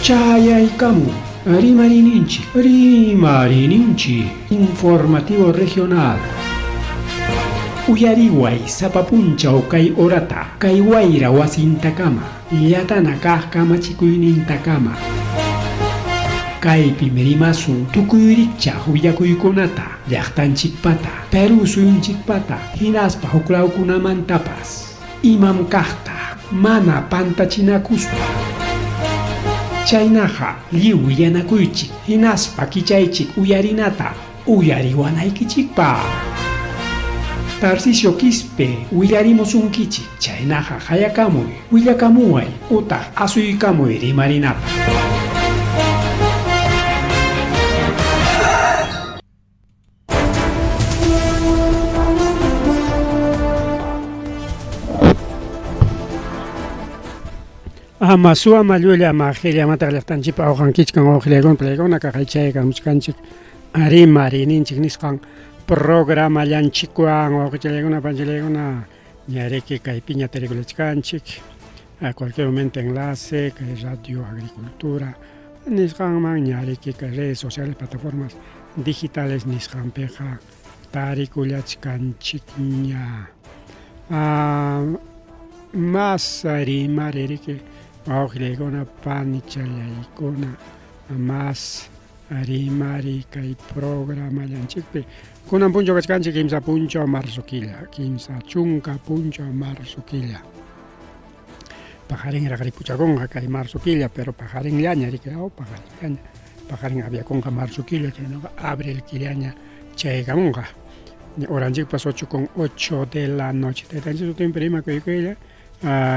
Chayaykamun Rimariyninchik, Rimariyninchik Informativo Regional. Uyariway sapa punchaw kay horata, kay wayra wasintakama, llatana kaq kamachikuynintakama. Kaypim rimasun tukuy rikchaq willakuykunata, llaqtanchikpata, Perú suyunchikpata, hinaspa huklawkunamantapas. Imam kaqta mana pantachinakuspa. Chaynaqa lliw willanakuychik hinaspa kichaychik uyarinata uyariwanaykichikpaq. Tarcisio Quispe willarimusunkichik, chaynaqa qayakamuy, willakamuway utaq asuykamuy rimarinapaq. Ama suwa ama llulla ama qhillamataq llaqtanchikpa awqankichkan wawqillaykuna palaykuna kaqaychaykamuchkanchik rimariyninchik nisqan programallanchikwan wawqichallaykuna panchallaykuna ñariki kaypiña tarikulachkanchik a cualquier momento enlace kay radio agricultura nisqanman ñariki kay redes sociales plataformas digitales nisqanpiqa tarikullachkanchikña. Más rimaririki wawqillaykuna panichallaykuna más rimari kay programallanchikpi kunan punchaw kachkanchik kimsa punchaw marzo killa 30 punchaw marzo killa paqarinraq ripuchakunqa kay marzo killa pero paqarinllaña riki aw paqarinllaña paqarin aviakunqa marzo killa chaynaqa abril killaña chaykamunqa horanchikpas 8 con 8 de la noche taytanchik sutinpi rimakuykuylla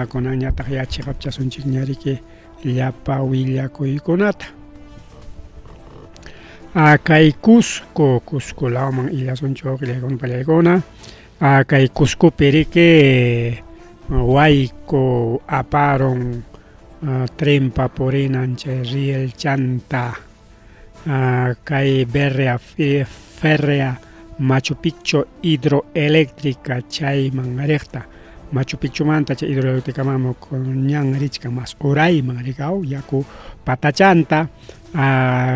kunanñataq yachiqapchasunchikña riki llapa willakuykunata kay Cusco Cusco lawman illasunchik wawqillaykuna pallaykuna kay Cuscopi riki wayku aparun trenpa purinan chay riel chanta kay berrea férrea Machu Picchu hidroeléctrica chayman riqta Machu Picchumanta chay hidroeléctricaman ñan richkan mas urayman rikaw yaku patachanta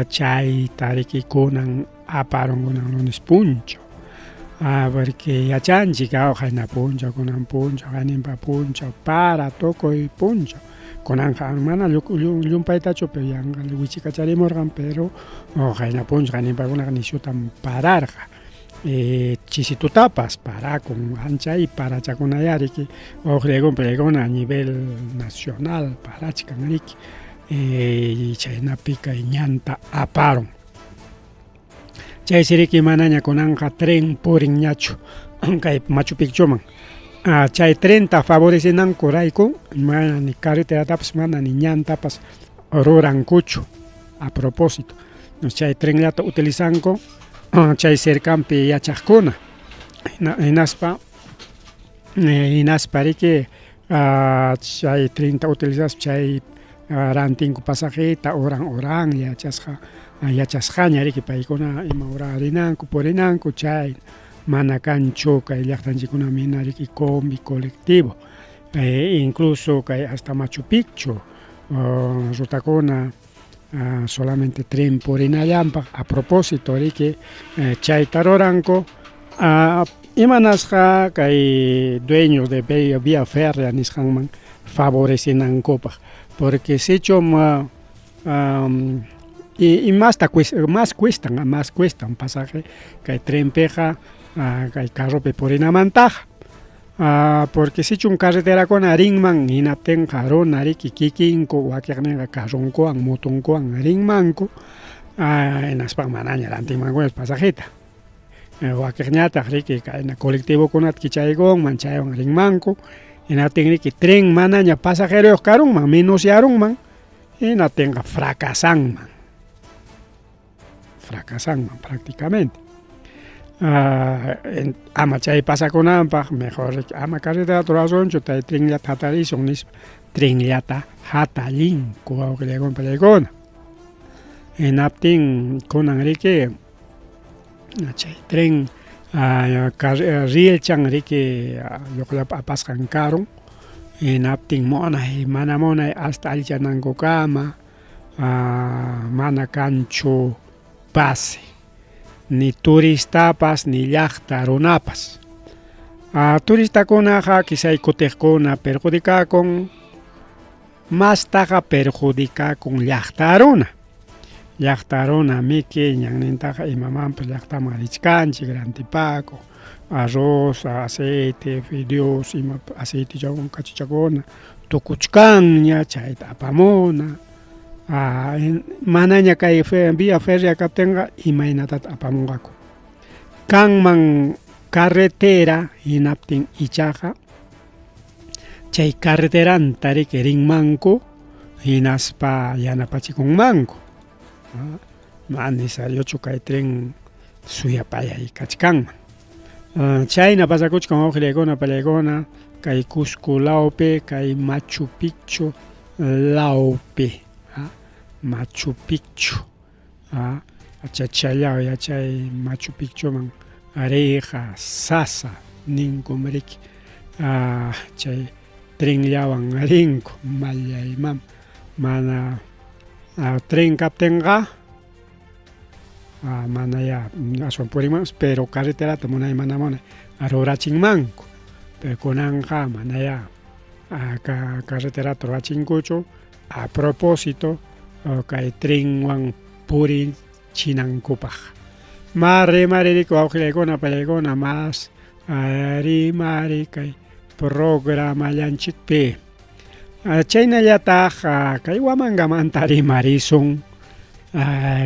chayta riki kunan aparun kunan lunes punchaw porque yachanchik qayna punchaw kunan punchaw qayninpa punchaw para tukuy punchaw kunanqa mana llumpaytachu pero yanqa wichikacharimurqan pero qayna punchaw qayninpakunaqa nisyutam pararqa chisi tutapas parakun anchay parachakunaya riki wawqillaykuna pallaykuna a nivel nacional parachkan riki chaynapi kay ñanta aparun chaysi riki manaña kunanqa tren purinñachu kay Machu Picchuman chay trenta favorecenankurayku mana ni carreteratapas mana ni ñantapas rurankuchu a propósito chay trenllata utilizanku chay cercanpi yachaqkuna hinaspa hinaspa riki chay trenta utilizaspa chay rantinku pasajeta horan horan yachasqa yachasqaña riki paykuna ima hora rinanku purinanku chay mana kanchu kay llaqtanchikkunaman hina riki combi colectivo incluso kay hasta Machu Picchu rutakuna solamente tren purinallanpaq a propósito riki chayta ruranku imanasqa kay dueños de vía férrea nisqanman favorecinankupaq porque sichum y masta mas cuestan mas cuestan pasaje kay trenpiqa kay carropi purinamantaqa porque sichum carreterakuna rinman hinaptinqa runa riki kikinku wakiqninqa carronkuwan motonkuwan rinmanku hinaspa manaña rantinmankuña pasajeta wakiqñataq riki kayna colectivokunata kichaykunman chaywan rinmanku hinaptin riki tren manaña pasajeroyuq karunman menosyaruman hinaptinqa fracasanman fracasanman prácticamente ama chay pasakunanpaq mejor ama carreterata rurasunchu tay trenllata hatarisun nispa trenllata hatallinku wawqillaykuna pallaykuna hinaptin kunan riki chay tren rielchan riki lluqllapa apasqan karun hinaptin munay mana munay hasta allichanankukama. Mana kanchu pase, ni turistapas ni llaqta runapas. Turistakunaqa kisay kutiqkuna perjudicakun, mastaqa perjudicakun llaqta runa. Llaqta runa miki ñannintaqa imamanpas llaqtaman richkanchik rantipakuq, arroz, aceite, fideos, ima aceitechawan kachichakuna tukuchkanña chayta apamuna. Manaña kay vía férrea kaptinqa imaynatataq apamunqaku. Kanman carretera hinaptin ichaqa chay carreteranta riki rinmanku hinaspa yanapachikunmanku. Ma necesariochu kay tren suyapayay kachkanman. Chayna pasakuchkan wawqillaykuna pallaykuna kay Cusco lawpi kay Machu Picchu lawpi. Machu Picchu achachallaw yachay Machu Picchuman riyqa sasa ninkum riki chay trenllawan rinku mallaymam mana tren kaptinqa manayá aswan purinman pero carreterata munay mana munay rurachinmanku pero kunanqa manayá carreterata rurachinkuchu a propósito kay trenwan purichinankupaq. Ma rimaririku wawqillaykuna pallaykuna mas rimari kay programallanchikpi. Chaynallataq kay Huamangamanta rimarisun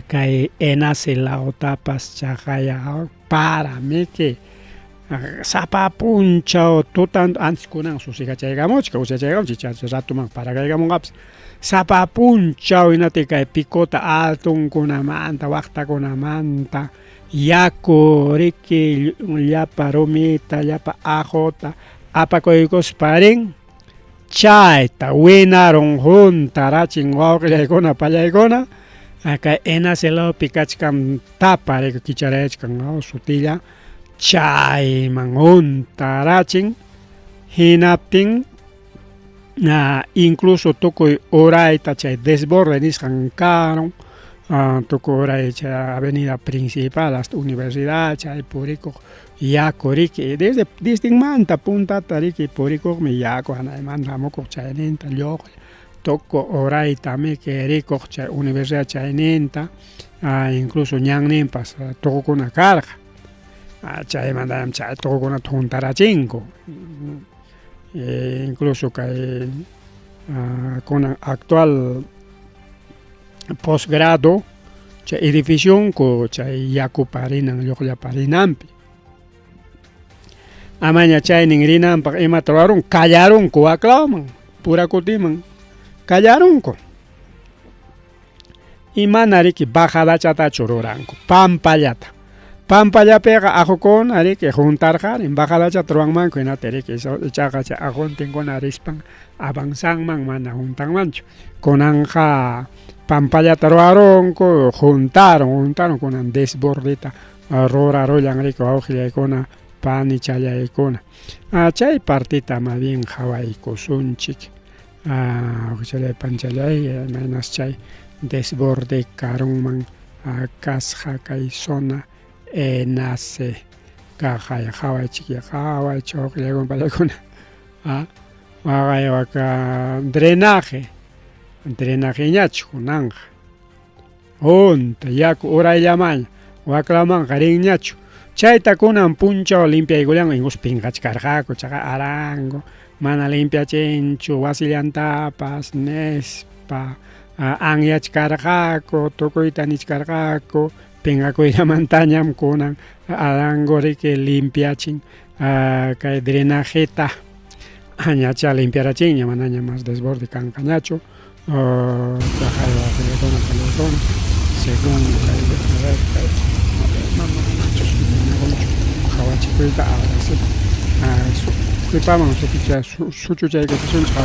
kay Enace lawtapas chaqaya para miki sapa punchaw tutan antes kunan susigachaykamuchka usachaykamuchka chay ratuman paragaykamunqapas sapa punchaw hinati kay picota altunkunamanta waqtakunamanta yaku riki llapa rumita llapa aquta apakuykuspa rin chayta winarun huntarachin wawqillaykuna pallaykuna kay Enace lawpi kachkan tapa riki kicharayachkan sutilla chayman huntarachin hinaptin incluso tukuy urayta chay desborde nisqan karun tukuy uray chay avenida principal hasta universidad chay purikuq yaku riki desde distinmanta puntata riki purikuqmi yaku hanaymanta hamukuq chayninta lluqlla tukuy urayta miki rikuq chay universidad chayninta incluso ñanninpas tuqukuna karqa chaymantam chay tuqukunata huntarachinku incluso kay kunan actual posgrado chay edificionku chay yakupa rinan lluqllapa rinanpi amaña chaynin rinanpaq imata ruwarun kallarunku waklawman purakutiman kallarunku y mana riki bajadachatachu ruranku pampallata pampallapiqa aqukuna riki huntarqarin bajadachata ruwanmanku hinata riki ichaqa chay aquntinkuna rispan avanzanman mana huntanmanchu kunanqa pampallata ruwarunku huntarun huntarun kunan desbordeta rurarullan riki wawqillaykuna panichallaykuna chay partita más bien qhawaykusunchik wawqichallay panchallay imaynas chay desborde karunman kasqa kay zona Enace kaqay qhawaychik qhawaychik wawqillaykuna pallaykuna waqay waka drenaje drenajeñachu kunanqa hunta yaku urayllamaña waklamanqa rinñachu chayta kunan punchaw limpiaykullanku incluso pinqachkarqaku chaqa arango mana limpiachinchu wasillantapas nispa anyachkarqaku tukuyta nichkarqaku pinqakuyllamantañam kunan arango riki limpiachin kay drenajeta ñacha limpiarachinña manaña mas desborde kanqañachu según kay qhawachikuyta ahora sí qipaman suchuchaykuchisunchik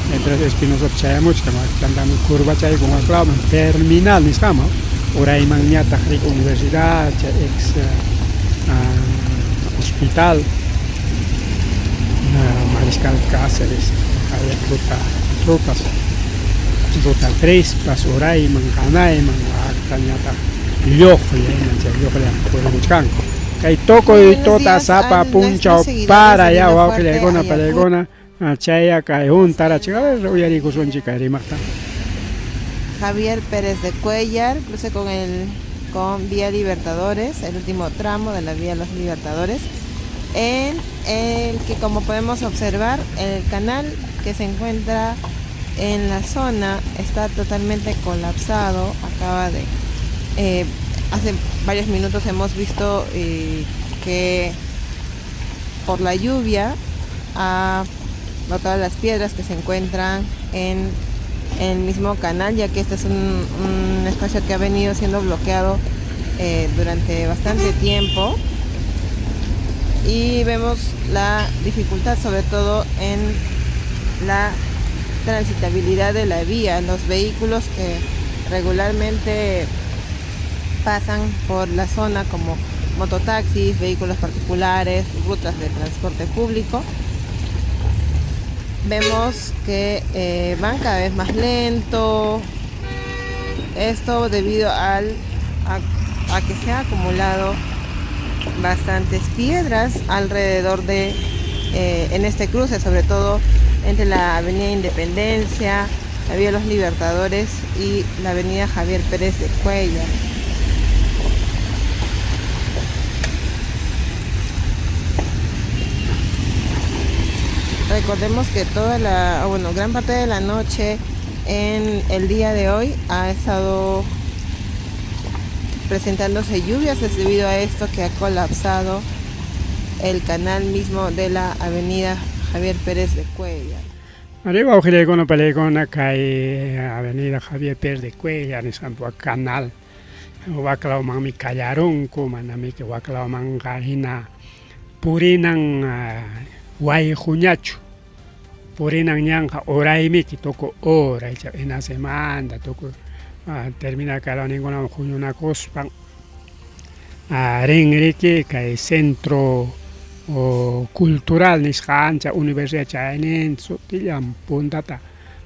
mientras Espinosa chayamuchkan chantami curvachaykun waklawman terminal nisqaman uraymanñataq rik universidad chay ex hospital Mariscal Cáceres ruta rutas. Ruta trespas urayman hanayman waktañataq lluqlla hina chay lluqllam purikuchkanku. Kay Muy tukuy buenos tuta días a sapa nuestros punchaw seguidores para de ya Dilo Fuerte wawqillaykuna Ayacucho. pallaykuna chaya kay huntarachik a ver uyarikusunchik kay rimaqta. Javier Pérez de Cuéllar, cruce con el con Vía Libertadores, el último tramo de la Vía Los Libertadores, en el que, como podemos observar, el canal que se encuentra en la zona está totalmente colapsado. Acaba de hace varios minutos hemos visto que por la lluvia ha botado las piedras que se encuentran en el mismo canal, ya que este es un espacio que ha venido siendo bloqueado durante bastante tiempo, y vemos la dificultad sobre todo en la transitabilidad de la vía. Los vehículos que regularmente pasan por la zona, como mototaxis, vehículos particulares, rutas de transporte público, vemos que van cada vez más lento. Esto debido a que se ha acumulado bastantes piedras alrededor de en este cruce, sobre todo entre la avenida Independencia, la vía Los Libertadores y la avenida Javier Pérez de Cuéllar. Recordemos que toda la, bueno, gran parte de la noche en el día de hoy ha estado presentándose lluvias, es debido a esto que ha colapsado el canal mismo de la avenida Javier Pérez de Cuéllar. Arí wawqillaykuna palaykuna kay avenida Javier Pérez de Cuéllar nisqanpi wak canal waklawmanmi kallarunku, manamiki waklawmanqa hina purinan wayquñachu, purinan ñanqa uraymiki tukuy hora icha inasimanta tukuy termina kalawninkunawan huñunakuspan rinriki kay centro cultural nisqa ancha universidad chayninta sutillam puntata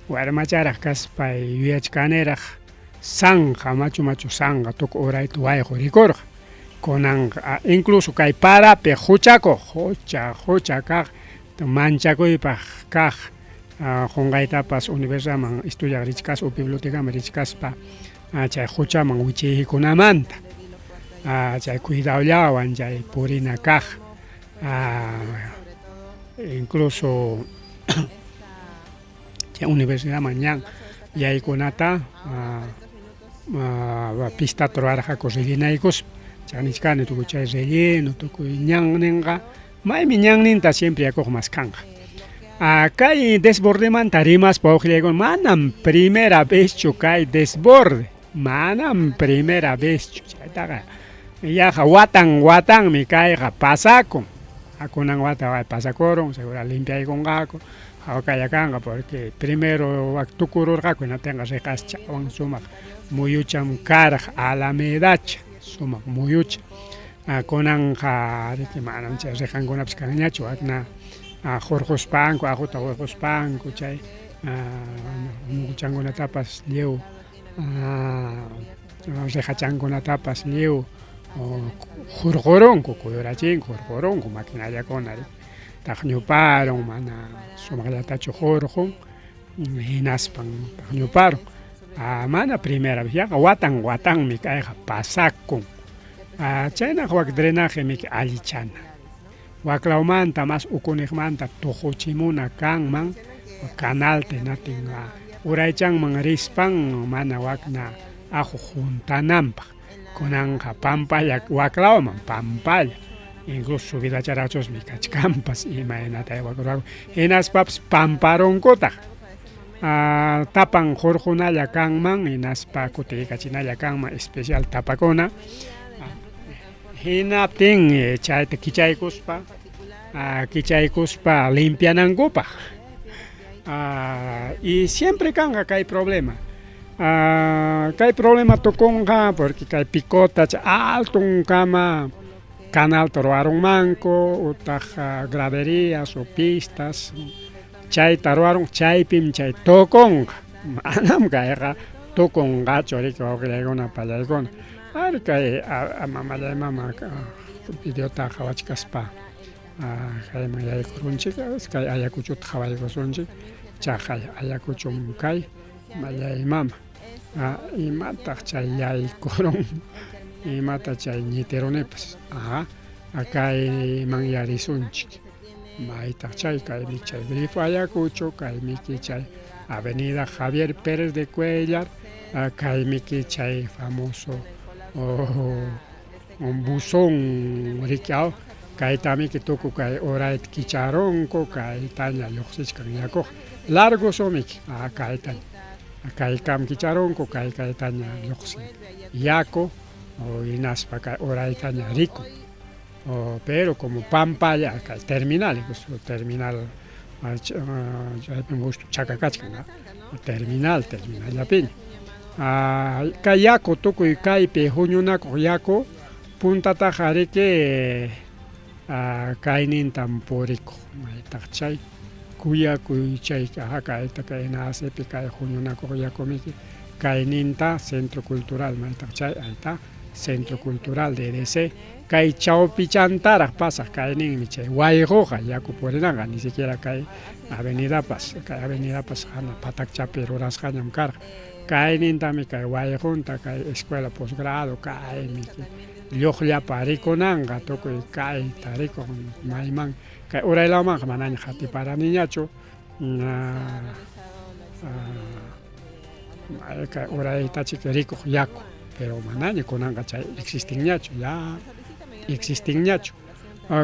warmacharaq kaspay yuyachkaniraq sanqa machu machu sanqa tukuy urayta wayqu rikurqa kunanqa incluso kay parapi huchakuq hucha hucha kaq manchakuypaq kaq qunqaytapas universidadman estudiaq richkaspa o bibliotecaman richkaspa chay huchaman wichiykunamanta chay cuidadollawan chay purina kaq incluso chay universidadman ñan yaykunata pistata ruwarqaku rellenaykuspa chay nichkani tukuy chay relleno tukuy ñanninqa maymi ñanninta siempre yakuqa maskanqa. Kay desbordemanta rimaspa wawqillaykuna manam primera vezchu kay desborde, manam primera vezchu chaytaqa yaqa watan watanmi kayqa pasakun. Kunan wata pasakurun seguro limpiaykunqaku hawkalla kanqa porque primero wak tukururqaku hinaptinqa riqaschawan sumaq muyucham karqa alamedacha sumaq muyucha. Kunanqa riki manam chay riqankunapas kanñachu wakna hurquspanku aquta hurquspanku chay muguchankunatapas lliw riqachankunatapas lliw hurqurunku kuyurachinku hurqurunku maquinallakuna taqñuparun mana sumaqllatachu hurqun hinaspan taqñuparun. Mana primera vez yaqa watan watanmi kayqa pasakun. Chaynaqa wak drenaje miki allichana waklawmanta mas ukuniqmanta tuquchimuna kanman canalta hinatin uraychanman rispan mana wakna aqu huntananpaq kunanqa pampalla waklawman pampalla incluso subidacharaqchusmi kachkanpas imaynata wakurqaku hinaspapas pamparunkutaq tapan hurqunalla kanman hinaspa kutiykachinalla kanman especial tapakuna hinaptin chayta kichaykuspa kichaykuspa limpianankupaq y siempre kanqa kay problema kay problema tukunqa porque kay picota altonkama canalta ruwarunmanku utaq graderías o pistas chayta ruwarun chaypim chay tukunqa. Manam kayqa tukunqachu riki wawqillaykuna pallaykuna. Ari kay mamallay mama videota qhawachkaspa kayman yaykurunchik, kay Ayacuchota qhawaykusunchik, chaqay Ayacuchom kay mallay mama. Imataq chay yaykurun, imata chay ñitirunipas, kayman yarisunchik. Maytaq chay kaymi chay Grifo Ayacucho, kaymiki chay Avenida Javier Pérez de Cuéllar, kaymiki chay famoso buzón riki aw, kaytamiki tuku kay urayta kicharunku, kaytaña lluqsichkan yakuqa, largo sumiki, kaytaña, kaykam kicharunku, kay kaytaña lluqsin yaku, hinaspa kay uraytaña rikun. Pero como pampalla kay terminal, terminal chaypim justo chaka kachkan, terminal, terminallapiña. Kay yaku tukuy kaypi huñunakuq yaku puntataqa riki kaynintam purikuq, maytaq chay kuyakuy chay kayta kay nacepi kay huñunakuq yakumiki kayninta Centro Cultural maytaq chay ayta Centro Cultural de EDC kay chawpichantaraq pasaq kayninmi chay wayquqa yaku purinanqa ni siquiera kay avenidapas kay avenidapas hana patakchapi rurasqañam karqa kaynintami kay wayqunta kay escuela posgrado kaymi lluqllapa rikunanqa tukuy kayta rikun mayman kay uraylawmanqa manaña qatiparaniñachu kay uraytachik rikuq yaku pero manaña kunanqa chay existinñachu ya existinñachu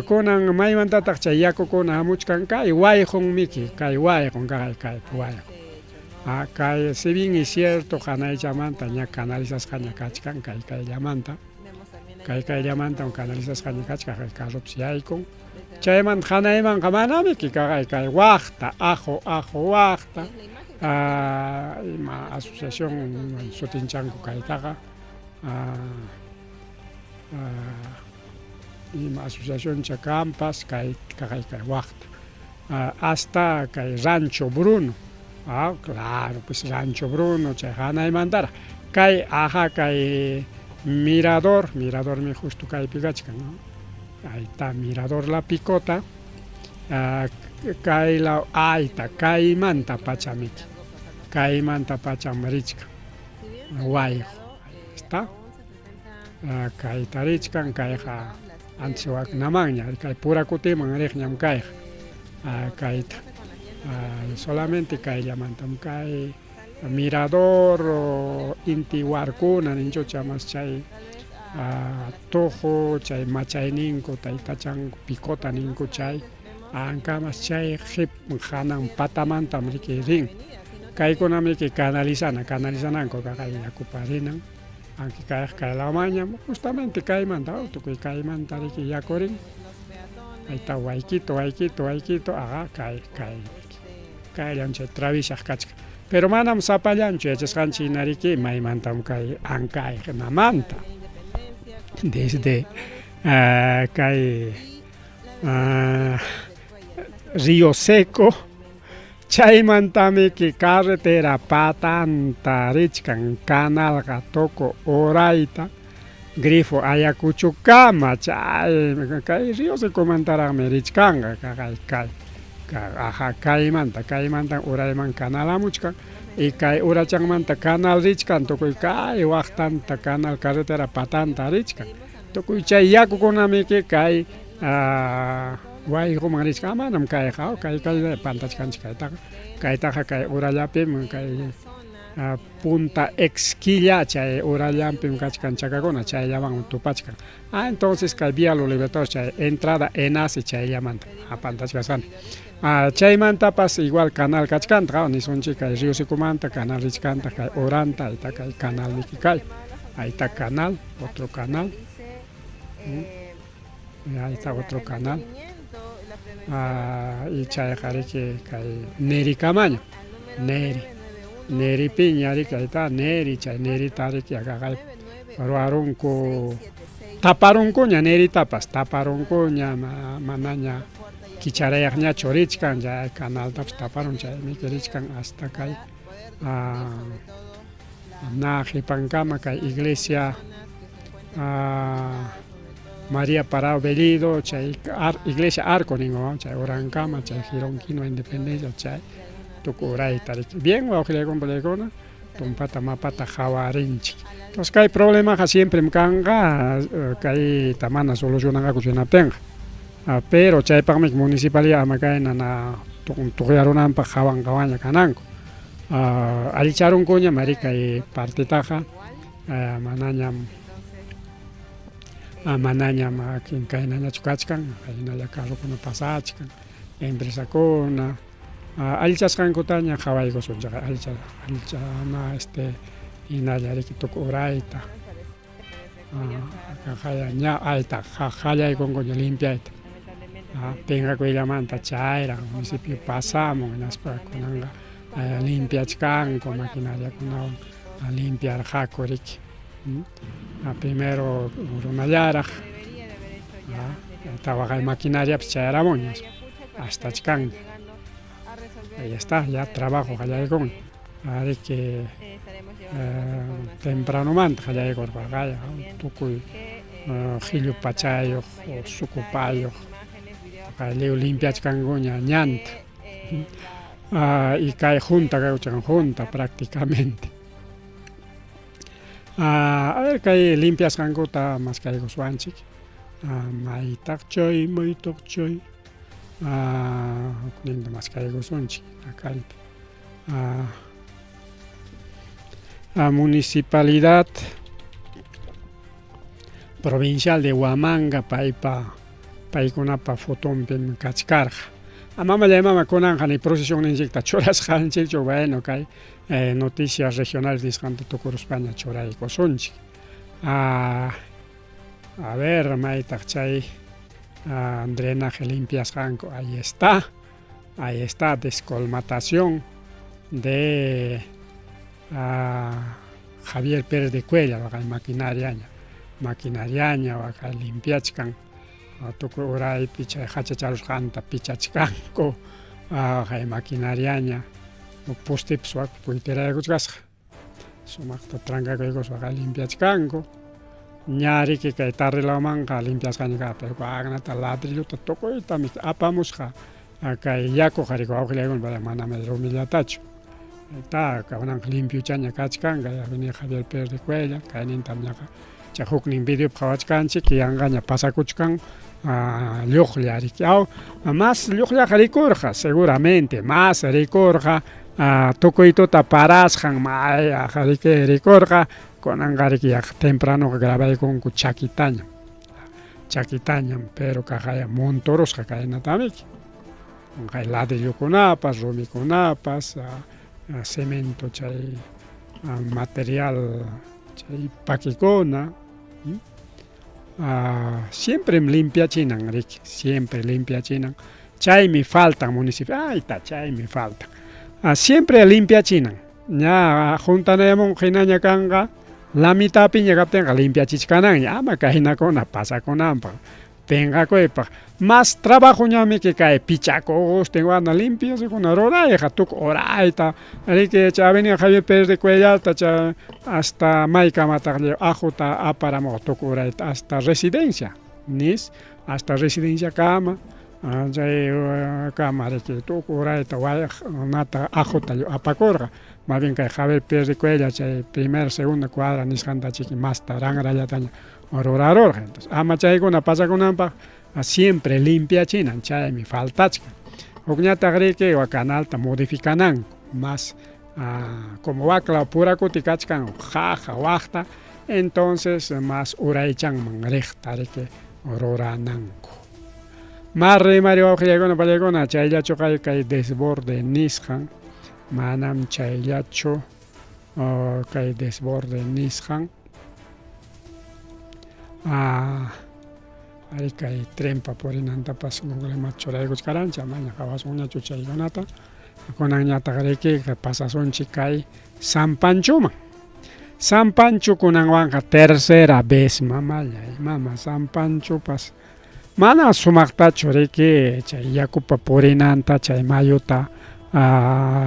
kunan maymantataq chay yakukuna hamuchkan kay wayqunmiki kay wayqun kay kaypi wayqun kay si bien es cierto hanaychamanta ña canalizasqaña kachkan kay kayllamanta kay kayllamantam canalizasqaña kachkan kay carropas yaykun chaymanta hanaymanqa manamiki kaqay kay waqta ajo ajo waqta ima asociación sutinchanku kaytaqa ima asociacioncha kanpas kay kaqay kay waqta hasta kay Rancho Bruno claro pues Rancho Bruno chay hanaymantaraq kay aja kay mirador miradormi justo kaypi kachkan ayta mirador La Picota kay law ayta kaymanta pachamiki kaymanta pacham richkan wayqu está kayta richkan kayqa antes waknamanña kay Purakutiman riqñam kayqa kayta solamente kayllamantam kay mirador inti warkuna ninchucha mas chay tuqu chay machayninku taytachanku picota ninku chay ankamas chay hanan patamantam riki rin kaykunam riki canalizana canalizananku kaqay yakupa rinan aunque kayqa kaylawmanñam justamente kaymanta tukuy kaymanta riki yaku rin ayta waykito waykito waykito aqa kay kay kayllam chay travisaq kachkan pero manam sapallanchu yachasqanchik hina riki maymantam kay Ancaynamanta desde kay Río Seco chaymantamiki carretera patanta richkan canalqa tuku urayta grifo Ayacuchukama chay kay Río Secomantaraqmi richkanqa kaqay kay aja kaymanta kaymanta urayman canal hamuchkan y kay urachanmanta canal richkan tukuy kay waqtanta canal carretera patanta richkan tukuy chay yakukunamiki kay wayquman richkan manam kayqa kay kay pantachkanchik kaytaqa kaytaqa kay urallapim kay Punta Exquilla chay urallampim kachkan chakakuna chayllamanmi tupachkan entonces kay Vía Los Libertadores chay entrada Enace chayllamanta pantachkasqani chaymantapas igual canal kachkantaq nisunchik kay Río Secomanta canal richkantaq kay uranta ayta kay canalmiki kay ayta canal otro canal ayta otro canal y chayqa riki kay Nerikamaña Neri Neripiña riki ayta Neri chay Nerita riki akaqay ruwarunku taparunkuña Neritapas taparunkuña manaña kicharayaqñachu richkan chay canaltapas taparun chaymiki richkan hasta kay Na qipankama kay iglesia María Parado Bellido chay iglesia Arco ningo chay urankama chay Jirón Quino Independencia chay tukuy urayta riki. Bien wawqillaykuna pallaykuna tumpata mapata qawarinchik. Entonces kay problemaqa siemprem kanqa kayta mana solucionanqaku hinaptinqa. Pero chaypaqmi municipalidad ama kayna na tuqyarunanpaq qawan qawanlla kananku. Allicharunkuñam ari kay partitaqa manañam manañam kaynañachu kachkan hinalla carrokuna pasachkan empresakuna allichasqankutaña qawaykusunchik allichana este hinalla riki tukuy urayta ña ayta qallaykunkuña limpiayta pinqakuyllamanta chayraq municipio pasamun hinaspa kunanqa limpiachkanku maquinariakunawan limpiarqaku riki primero runallaraq tawaqay maquinariapas chayaramunña astachkanña ahí está ya trabajo qallaykunña ariki tempranomanta qallaykurqa tukuy qhillu pachayuq sukupayuq lliw limpiachkankuña ñanta y kay junta kaykuchkan junta prácticamente a ver kay limpiasqankuta maskaykuswanchik maytaq chay maytaq chay hukninta maskaykusunchik kaypi a municipalidad provincial de Huamanga paypa paykunapa fotonpim kachkarqa. Mamallay mama kunanqa ni procesionninchikta churasqanchikchu bueno kay noticias regionales nisqanta tukuruspaña churaykusunchik. A ver maytaq chay drenaje limpiasqanku ahí está. Ahí está descolmatación de Javier Pérez de Cuellar waqay maquinariaña maquinariaña waqay limpiachkan tukuy uraypi chay hachacharusqanta pichachkanku waqay maquinariaña postepas wak puytiraykuchkasqa sumaqta trankakuykuspa waqay limpiachkanku ña riki kay tarrilawmanqa limpiasqaña kaqa pero aknata ladrillota tukuyta apamusqa kay yakuqa riki wawqillaykuna manam rumillatachu ta kunanqa limpiochaña kachkan kay avenida Javier Pérez de Cuellar kaynintam ñaqa chay huknin videopi qhawachkanchik yanqaña pasakuchkan lluqlla riki aw mas lluqllaqa rikurqa seguramente mas rikurqa tukuy tuta parasqan may riki rikurqa kunanqa riki yaqa tempranoqa grabaykunku chakitañam chakitañam pero kaqaya montorusqa kaynatamiki kay ladrillokunapas rumikunapas cemento chay material chay pakikuna siemprem limpiachinan riki siempre limpiachinan chaymi faltan municipio ayta chaymi faltan siempre limpiachinan ña juntanayamunqa hinaña kanqa la mitapiña kaptinqa limpiachichkananña ama kaynakuna pasakunanpaq pinqakuypaq mas trabajoñamiki kay pichakustin wana limpiezakuna rurayqa tukuy urayta riki chay avenida Javier Pérez de Cuellarta chay hasta maykamataq ajuta aparamuq tukuy urayta hasta residencia nis hasta residenciakama chay kama riki tukuy urayta nata ajuta apakurqa más bien kay Javier Pérez de Cuellar chay primera segunda cuadra nisqanta chiki masta ranrallataña rurarurqa entonces ama chaykuna pasakunanpaq siempre limpiachinan chaymi faltachkan hukñataq riki canalta modificananku mas como waklaw pura kuti kachkan qaqa waqta entonces mas uraychanman riqta riki rurananku mas rimari wawqillaykuna pallaykuna chayllachu kay desborde nisqan manam chayllachu kay desborde nisqan ari kay trenpa purinantapas Google Maps churaykuchkaranchik amaña qawasunñachu chaykunata kunanñataq riki pasasunchik kay San Panchoman San Pancho kunanwanqa tercera vez mamallay mama San Panchopas mana sumaqtachu riki chay yakupa purinanta chay mayuta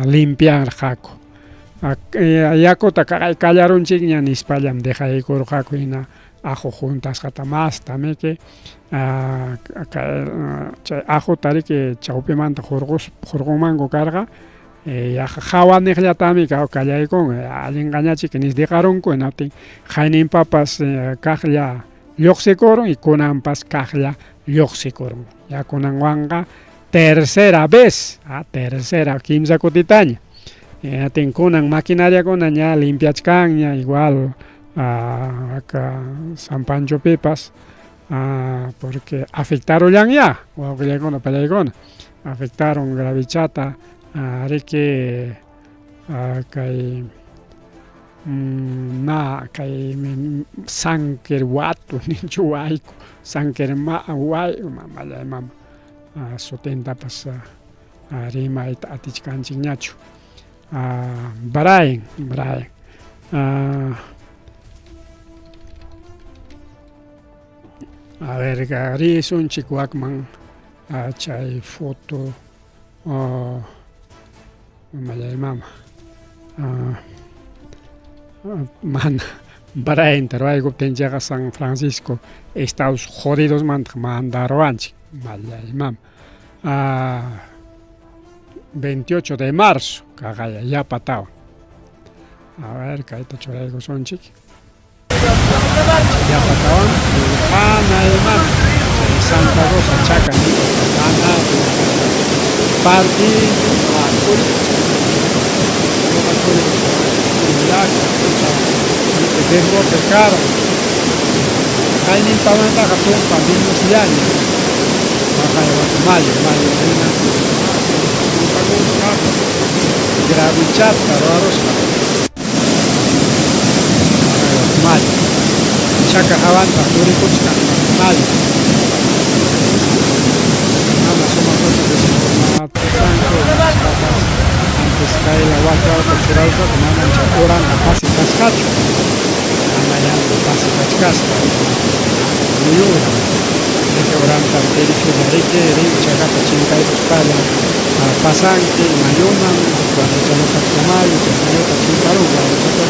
limpiarqaku. Yakuta kallarunchikña nispallam dejaykurqaku hina aqu juntasqata masta miki chay aquta riki chawpimanta hurqus hurqunmanku karqa yaqa hawaniqllatami kallaykun allinqañachik nis dejarunku hinaptin qayninpapas kaqlla lluqsikurun y kunanpas kaqlla lluqsikurun ya kunanwanqa tercera vez tercera kimsa kutitaña hinaptin kunan maquinariakuna ña limpiachkanña igual acá San Panchopipas porque afectarullanyá wawqillaykuna pallaykuna afectaron gravichata riki kay na kay Sanquer watu ninchu wayku Sanquer way mamallay mama sutintapas rimayta atichkanchikñachu Brian Brian a ver risunchik wakman chay foto mamallay mama mana Brian ruwaykuptinchikqa San Francisco Estados Jodidosmanta mandaruwanchik mallay mama 28 de marzo kaqaya yapatawan a ver kayta churaykusunchik yapatawan hanayman chay Santa Rosa chaka mana parti desborde kara kayninpamantaqa tumpa minusllaña mayo mayo rina gravichata ruwarusqa mayo chaka hawanta purikuchkan mayo mana sumaqtachu desinformatusqanku antes kayla waka churarusqaku manam chay uranta pasi kasqachu manayá pasi kachkasqa muyura riki uranta derechulla riki rin chakata chinkaykuspalla pasanki mayuman Guarachamanta mayo chay mayuta chinkarun Guarachataqa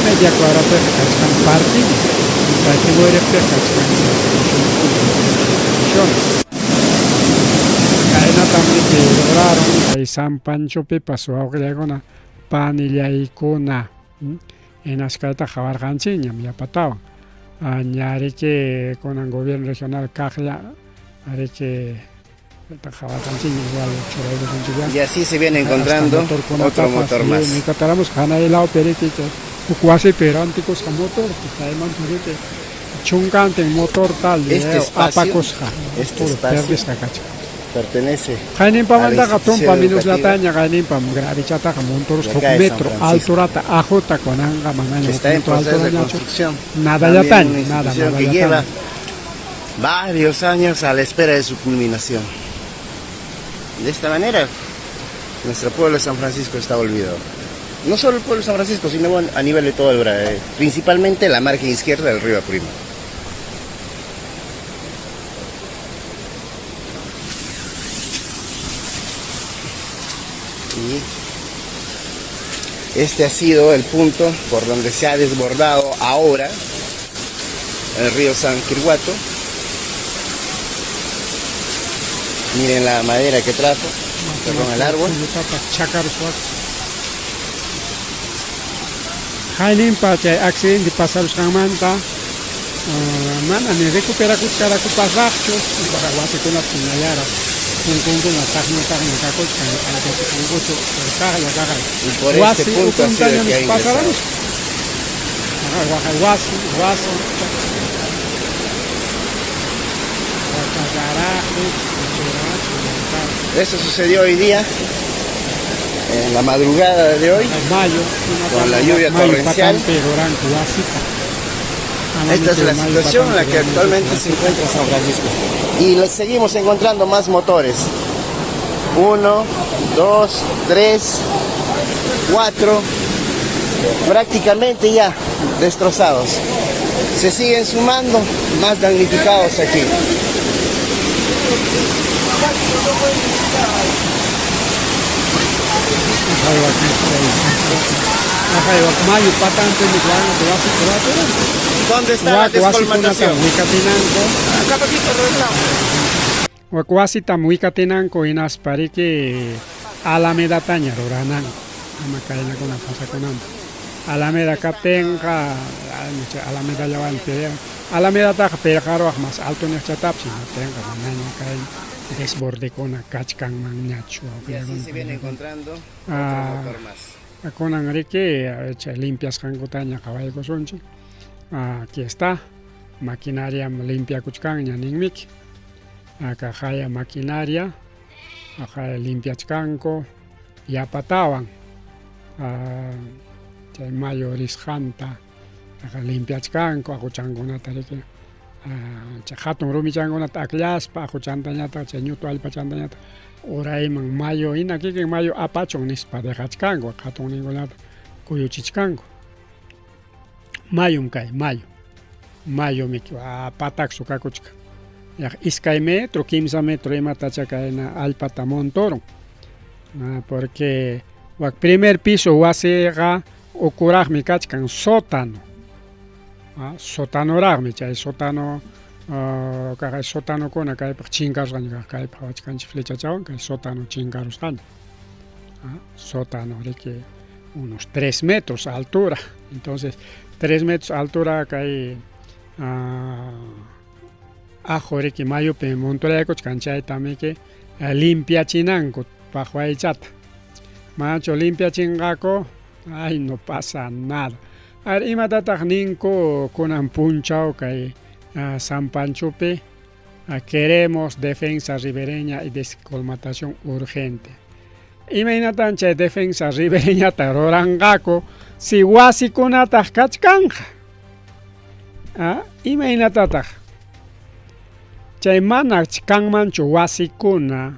media cuadrapiqa kachkan parking Paitigüiripiqa kachkan Kaynatam riki ruraron kay San Panchopipas wawqillaykuna panillaykuna hinasqayta qawarqanchikñam yapatawan ña riki kunan gobierno regional kaqlla riki Y así se viene encontrando otro motor más. Nikataramos hanay lawpi riki huk wasipi rantikusqa motor chaymanta riki chunkantin motor tal Este espacio, apakusqa este espacio perdisqa kachkan pertenece Qayninpamantaqa a la tumpa institución minuslataña qayninpam gravichataqa montorusqa De huk acá de San metro Francisco. alturata ajuta kunanqa manaña que huk está en metro proceso de alturañachu construcción. nadallataña También una nada institución que nadallataña lleva varios años a la espera de su culminación. De esta manera, nuestro pueblo de San Francisco está olvidado. No solo el pueblo de San Francisco, sino a nivel de todo el Brasil, principalmente la margen izquierda del río Apurímac. Y este ha sido el punto por donde se ha desbordado ahora el río San Quirguato. Miren la madera que trajo, perdón, el árbol. Qayninpa chay accidente pasarusqanmanta mana ni recuperakuchkarakupasraqchu wasikunata hinallaraq punkunkuna taqña taqña kakuchkan aychachikunkuchu pero kaqlla kaqlla Y por este wasi punto ha sido el que ha ukuntaña ingresado. pasarusqa wasi wasi waka garaje Eso sucedió hoy día, en la madrugada de hoy, mayo con la lluvia mayo torrencial. patampi ruranku wasita Esta es la situación en la que actualmente se encuentra San Francisco. Y le seguimos encontrando más motores. 1, 2, 3, 4, prácticamente ya destrozados. Se siguen sumando más damnificados aquí. Aqhay wak mayu patanpi wanata wasita ruwachiranku. ¿Dónde está la Wak wasikunatam descolmatación? wikatinanku. Acá papito, ¿dónde está? Wak wasitam wikatinanku hinaspa riki alamedataña rurananku ama kaynakuna pasakunanpaq. Alameda kaptinqa chay alamedallawan pelean. Alamedataqa pirqaruwaq mas alto niqchatapas hinaptinqa manaña kay desbordekuna kachkanmanñachu. Y así se viene encontrando otro Ah. motor más. Kunan riki chay limpiasqankutaña qawaykusunchik. Aquí está, maquinariam limpiakuchkanña ninmiki. Aqhaya maquinaria, aqhaya limpiachkanku yapatawan chay mayu risqanta limpiachkanku aquchankunata riki chay hatun rumichankunata akllaspa aquchantañataq chay ñutu allpachantañataq urayman mayu hina kikin mayu apachun nispa dejachkanku hatunninkunata kuyuchichkanku. Mayum kay mayu, mayumiki pataksu kakuchkan yaqa iskay metro, kimsa metro imatacha kayna allpata montorun porque wak primer piso wasiqa ukuraqmi kachkan sótano, sotanoraqmi chay sótano kaq sotanokuna kaypaq chinkarusqaña kaypaq qawachkanchik flechachawan kay sótano chinkarusqaña, sótano riki unos 3 metros altura, entonces 3 metros altura kay aqu riki mayupi montoraykuchkan chaytamiki limpiachinanku paqwaychata, manachu limpiachinqaku ay no pasa nada. Ar imatataq ninku kunan punchaw kay San Panchopi queremos defensa ribereña y descolmatación urgente. Imaynatan chay defensa ribereñata ruranqaku si wasikunataq kachkanqa? Imaynatataq chay mana kanmanchu wasikuna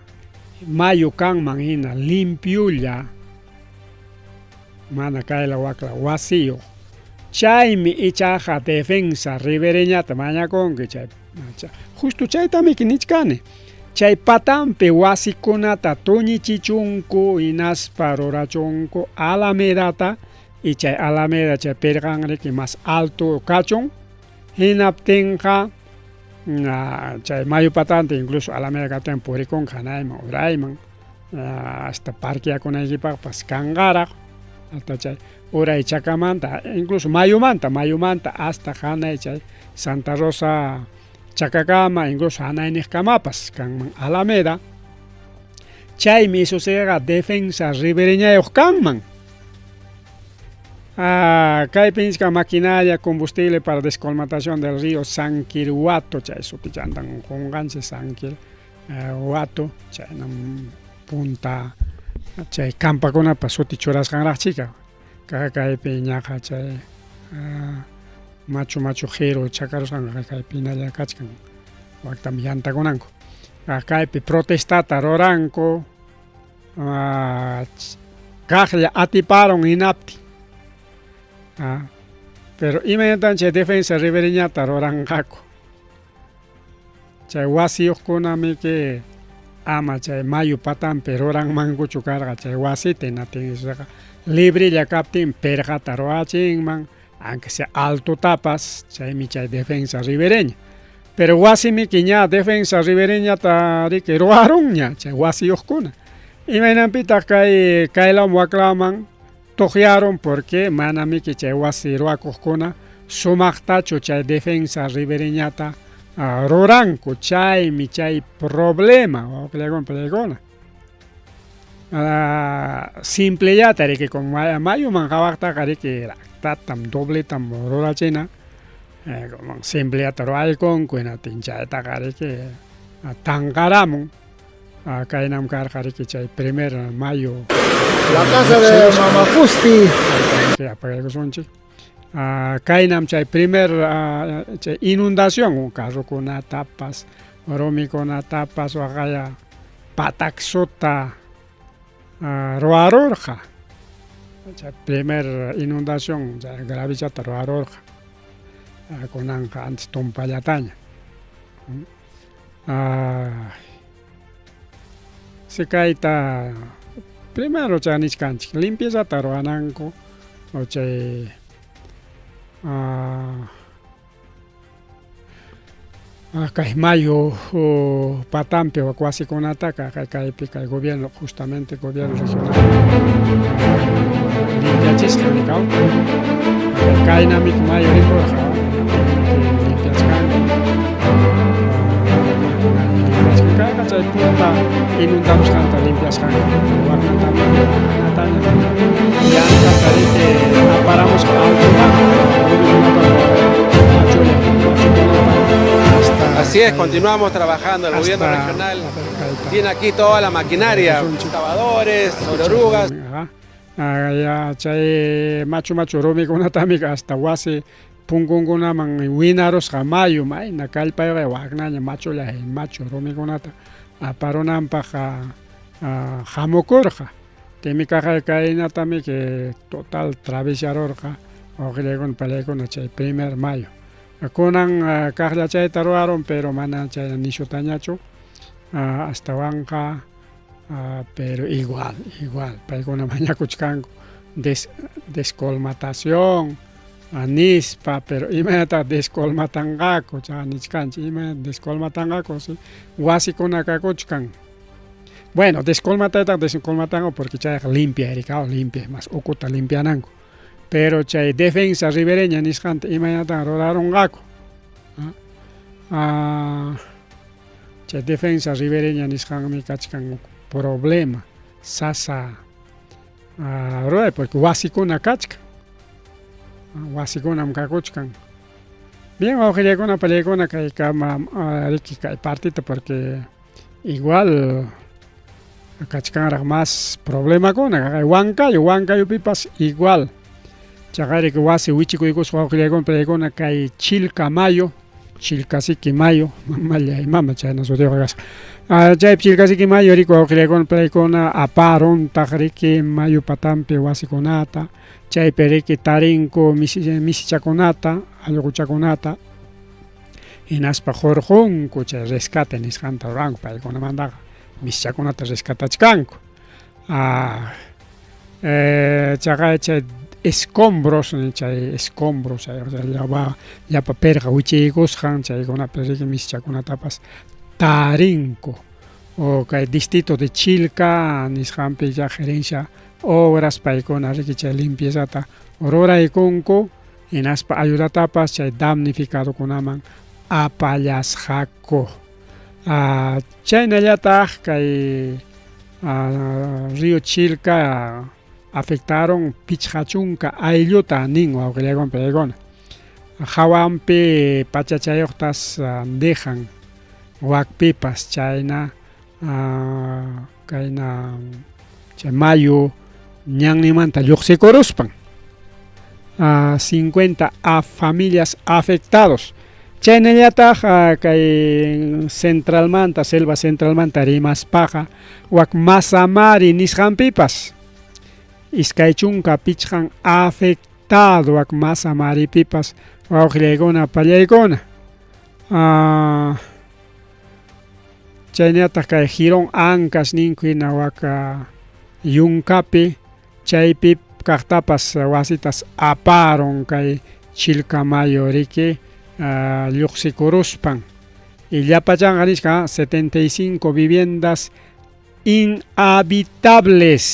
mayu kanman hina limpiulla mana kayla wakla wasiyuq chaymi ichaqa defensa ribereñata mañakunki chay justo chaytamiki nichkani chay patanpi wasikunata tuñichichunku hinaspa rurachunku alamedata y chay alameda chay pirqanriki mas alto kachun hinaptinqa chay mayu patanta incluso alameda kaptin purikunqa hanayman urayman hasta parqueakunaykipaqpas kanqaraq hasta chay uray chakamanta incluso mayumanta mayumanta hasta hanay chay Santa Rosa chakakama incluso hanayniqkamapas kanman alameda chaymi sucederqa defensa ribereñayuq kanman. Kaypi nichkan maquinaria combustible para descolmatación del río Sanquirhuato chay sutichantan qunqanchik Sanquirhuato chaynam punta chay campakunapa suti churasqanraqchika kaypi ñaqa chay machu machu qiru chakarusqanqa kaypi hinalla kachkan waktam yantakunanku kaypi protestata ruranku kaqlla atiparun hinaptin pero imaynatan chay defensa ribereñata ruranqaku chay wasiyuqkunamiki ama chay mayu patanpi ruranmankuchu karqa chay wasita hinaptin librella kaptin pirqata ruwachinman aunque sea altotapas chaymi chay defensa ribereña pero wasimiki ña defensa ribereñata riki ruwarunña chay wasiyuqkuna imaynanpitaq kay kaylawan waklaman tuqyarun porque manamiki chay wasi ruwakuqkuna sumaqtachu chay defensa ribereñata ruranku chaymi chay problema wawqillakuna pallaykuna simplellata riki con mayuman qawaqtaqa riki tatam dobletam rurachina simplellata ruwaykunku hinaptin chaytaqa riki tanqaramun kaynam karqa riki chay primer mayo La casa de Mama Pusti. Apagaykusunchik kaynam chay primer chay inundación carrokunatapas rumikunatapas waqaya pataksuta ruwarurqa chay primer inundación chay gravichata ruwarurqa kunanqa antes tumpallataña si kayta Primero chay nichkanchik limpiezata ruwananku o chay kay mayu patanpi wak wasikunataqa kay kaypi kay gobierno justamente gobierno regional limpiachisqa nikaw kaynamik mayu rikurqa limpiachkanku limpiachkan chay punta inundamusqanta limpiasqanku waknatami nataña yantata riki aparamusqa altoman Así es, continuamos trabajando. El gobierno regional tiene aquí toda la maquinaria, excavadores, sobre orugas. Ya chay machu machu rumikunatami hasta wasi punkunkunaman winarusqa mayu mayna kallpayqa waknaña machulla machu rumikunata aparunanpaq hamukurqa timi kaqay kaynatami que total traviesarurqa wawqillaykuna palaykuna chay primer mayo kunan kaqlla chayta ruwarun pero mana chay nishutañachu astawanqa pero igual igual paykuna mañakuchkanku descolmatación nispa pero imaynataq descolmatanqaku chay nichkanchik imaynata descolmatanqaku si wasikuna kakuchkan bueno descolmataytaqa descolmatanqaku porque chayqa limpia rikaw limpia mas ukuta limpiananku pero chay defensa ribereña nisqanta imaynatan rurarunqaku chay defensa ribereña nisqanmi kachkan problema sasa ruray porque wasikuna kachkan wasikunam kakuchkan bien wawqillaykuna pallaykuna kaykama riki kay partita porque igual kachkanraq mas problemakuna Huancayo Huancayupipas igual chaqariki wasi wichikuykusqa wawqillaykuna pallaykuna kay Chilca Mayo Chilcasiqui Mayo mamallay mama chayna sutiyuq kasqa chaypi Chilcasiqui Mayo riki wawqillaykuna pallaykuna aparuntaq riki mayu patanpi wasikunata chaypi riki tarinku misichakunata allquchakunata hinaspa hurqunku chay rescate nisqanta ruranku paykunamantaqa misichakunata rescatachkanku chaqay chay escombros chay escombros chay llapa perqa wichiykusqan chaykunapi riki misichakunatapas tarinku o kay distrito de Chilca nisqanpi ya gerencia obras paykuna riki chay limpiezata ruraykunku hinaspa ayudatapas chay damnificadokunaman apallasqaku chaynallataq kay río Chilca afectaron pichqa chunka aylluta nin wawqillaykuna pallaykuna hawanpi pachachayuqtas dejan wakpipas chayna kayna chay mayu ñanninmanta lluqsikuruspan 50 a familias afectados chaynallataq kay centralmanta selva centralmanta rimaspaqa wak Masamari nisqanpipas 25 afectado wak Masamaripipas wawqillaykuna pallaykuna chaynallataq kay Jirón Ancash ninku hina wak yunkapi chaypi kaqtapas wasitas aparun kay Chilcamayo riki lluqsikuruspan y llapachanqa nichkan 75 viviendas inhabitables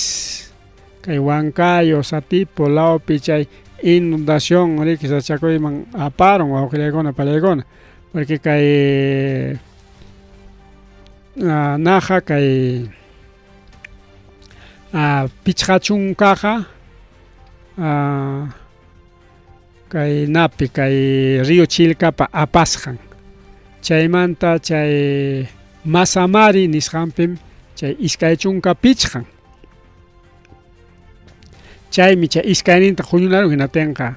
kay Huancayo, Satipo lawpi chay inundación riki sachakuyman aparun wawqillaykuna pallaykuna porque kay naqa kay 50 kay napi kay río Chilcapa apasqan chaymanta chay Masamari nisqanpim chay 25 chaymi chay iskayninta huñunarun hinaptinqa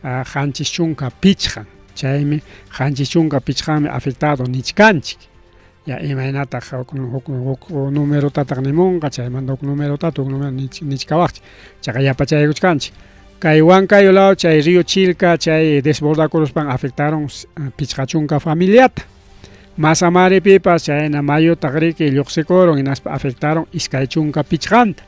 75 chaymi 75mi afectado nichkanchik ya imaynataq huk numerotataq nimunqa chaymanta huk numerotata huk numero nichkawaqchik chaqa yapachaykuchkanchik kay Huancayo law chay río Chilca chay desbordakuruspan afectaron 50 familiata Masamaripipas chayna mayutaq riki lluqsikurun hinaspa afectaron 25ta.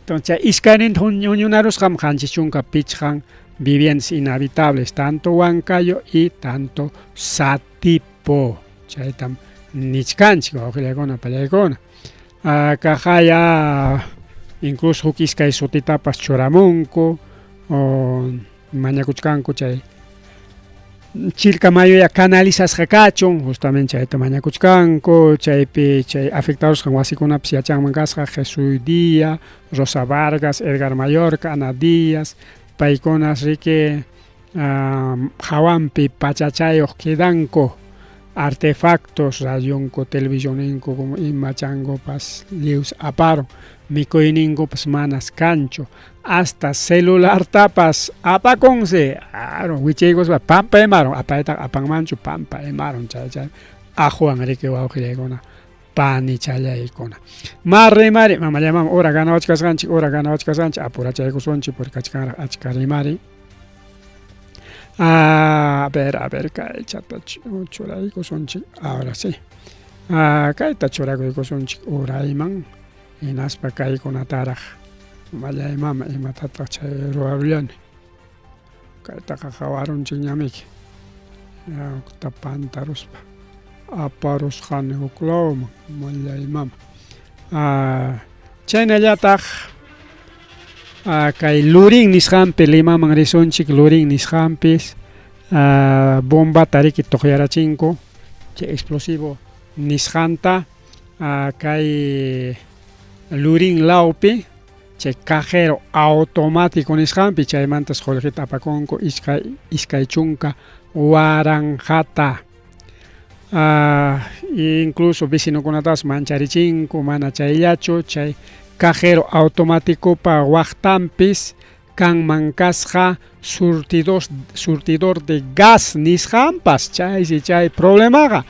Entonces iskayninta huñunarusqam 75 viviendas inhabitables, tanto Huancayo y tanto Satipo. Chaytam nichkanchik wawqillaykuna pallaykuna. Kaqaya incluso huk iskay sutitapas churamunku o mañakuchkanku chay Chilcamayuya canalizasqa kachun, justamente chayta mañakuchkanku, chaypi chay afectadosqan wasikunapas yachanman kasqa Jesús Díaz, Rosa Vargas, Edgar Mayorca, Ana Díaz, paykunas riki hawanpi pachachayuq quedanku artefactos, radionku, televisionninku, como imachankupas lliwsi aparun, mikuyninkupas manas kanchu, hasta celulartapas apakunsi, aron wichiykuspa pampa imarun, apaytaqa apanmanchu pampa imarun, chay chay ajuwan riki wawqillaykuna panichallaykuna. Ma rimari, mamallay mama, hora ganawachkasqanchik, hora ganawachkasqanchik, apurachaykusunchik porque kachkanraq achka rimari. A ver, kaychata churaykusunchik, ahora sí. Kayta churakuykusunchik urayman, hinaspa kaykunataraq, mamallay mama, imatataq chay ruwarullani. Kaytaqa qawarunchik ñamiki. Hukta pantaruspa aparusqani huk lawman, mamallay mama. Chaynallataq kay Lurín nisqanpi Limaman risunchik, Lurín nisqanpis bombata riki tuqyarachinku, chay explosivo nisqanta kay Lurín lawpi, chay cajero automático nisqanpi, chaymantas qullqita apakunku iskay chunka waranqata. Incluso vecinokunatapas mancharichinku, mana chayllachu, chay cajero automáticopa waqtanpis kanman kasqa surtidor de gas nisqanpas, chaysi chay problemaqa.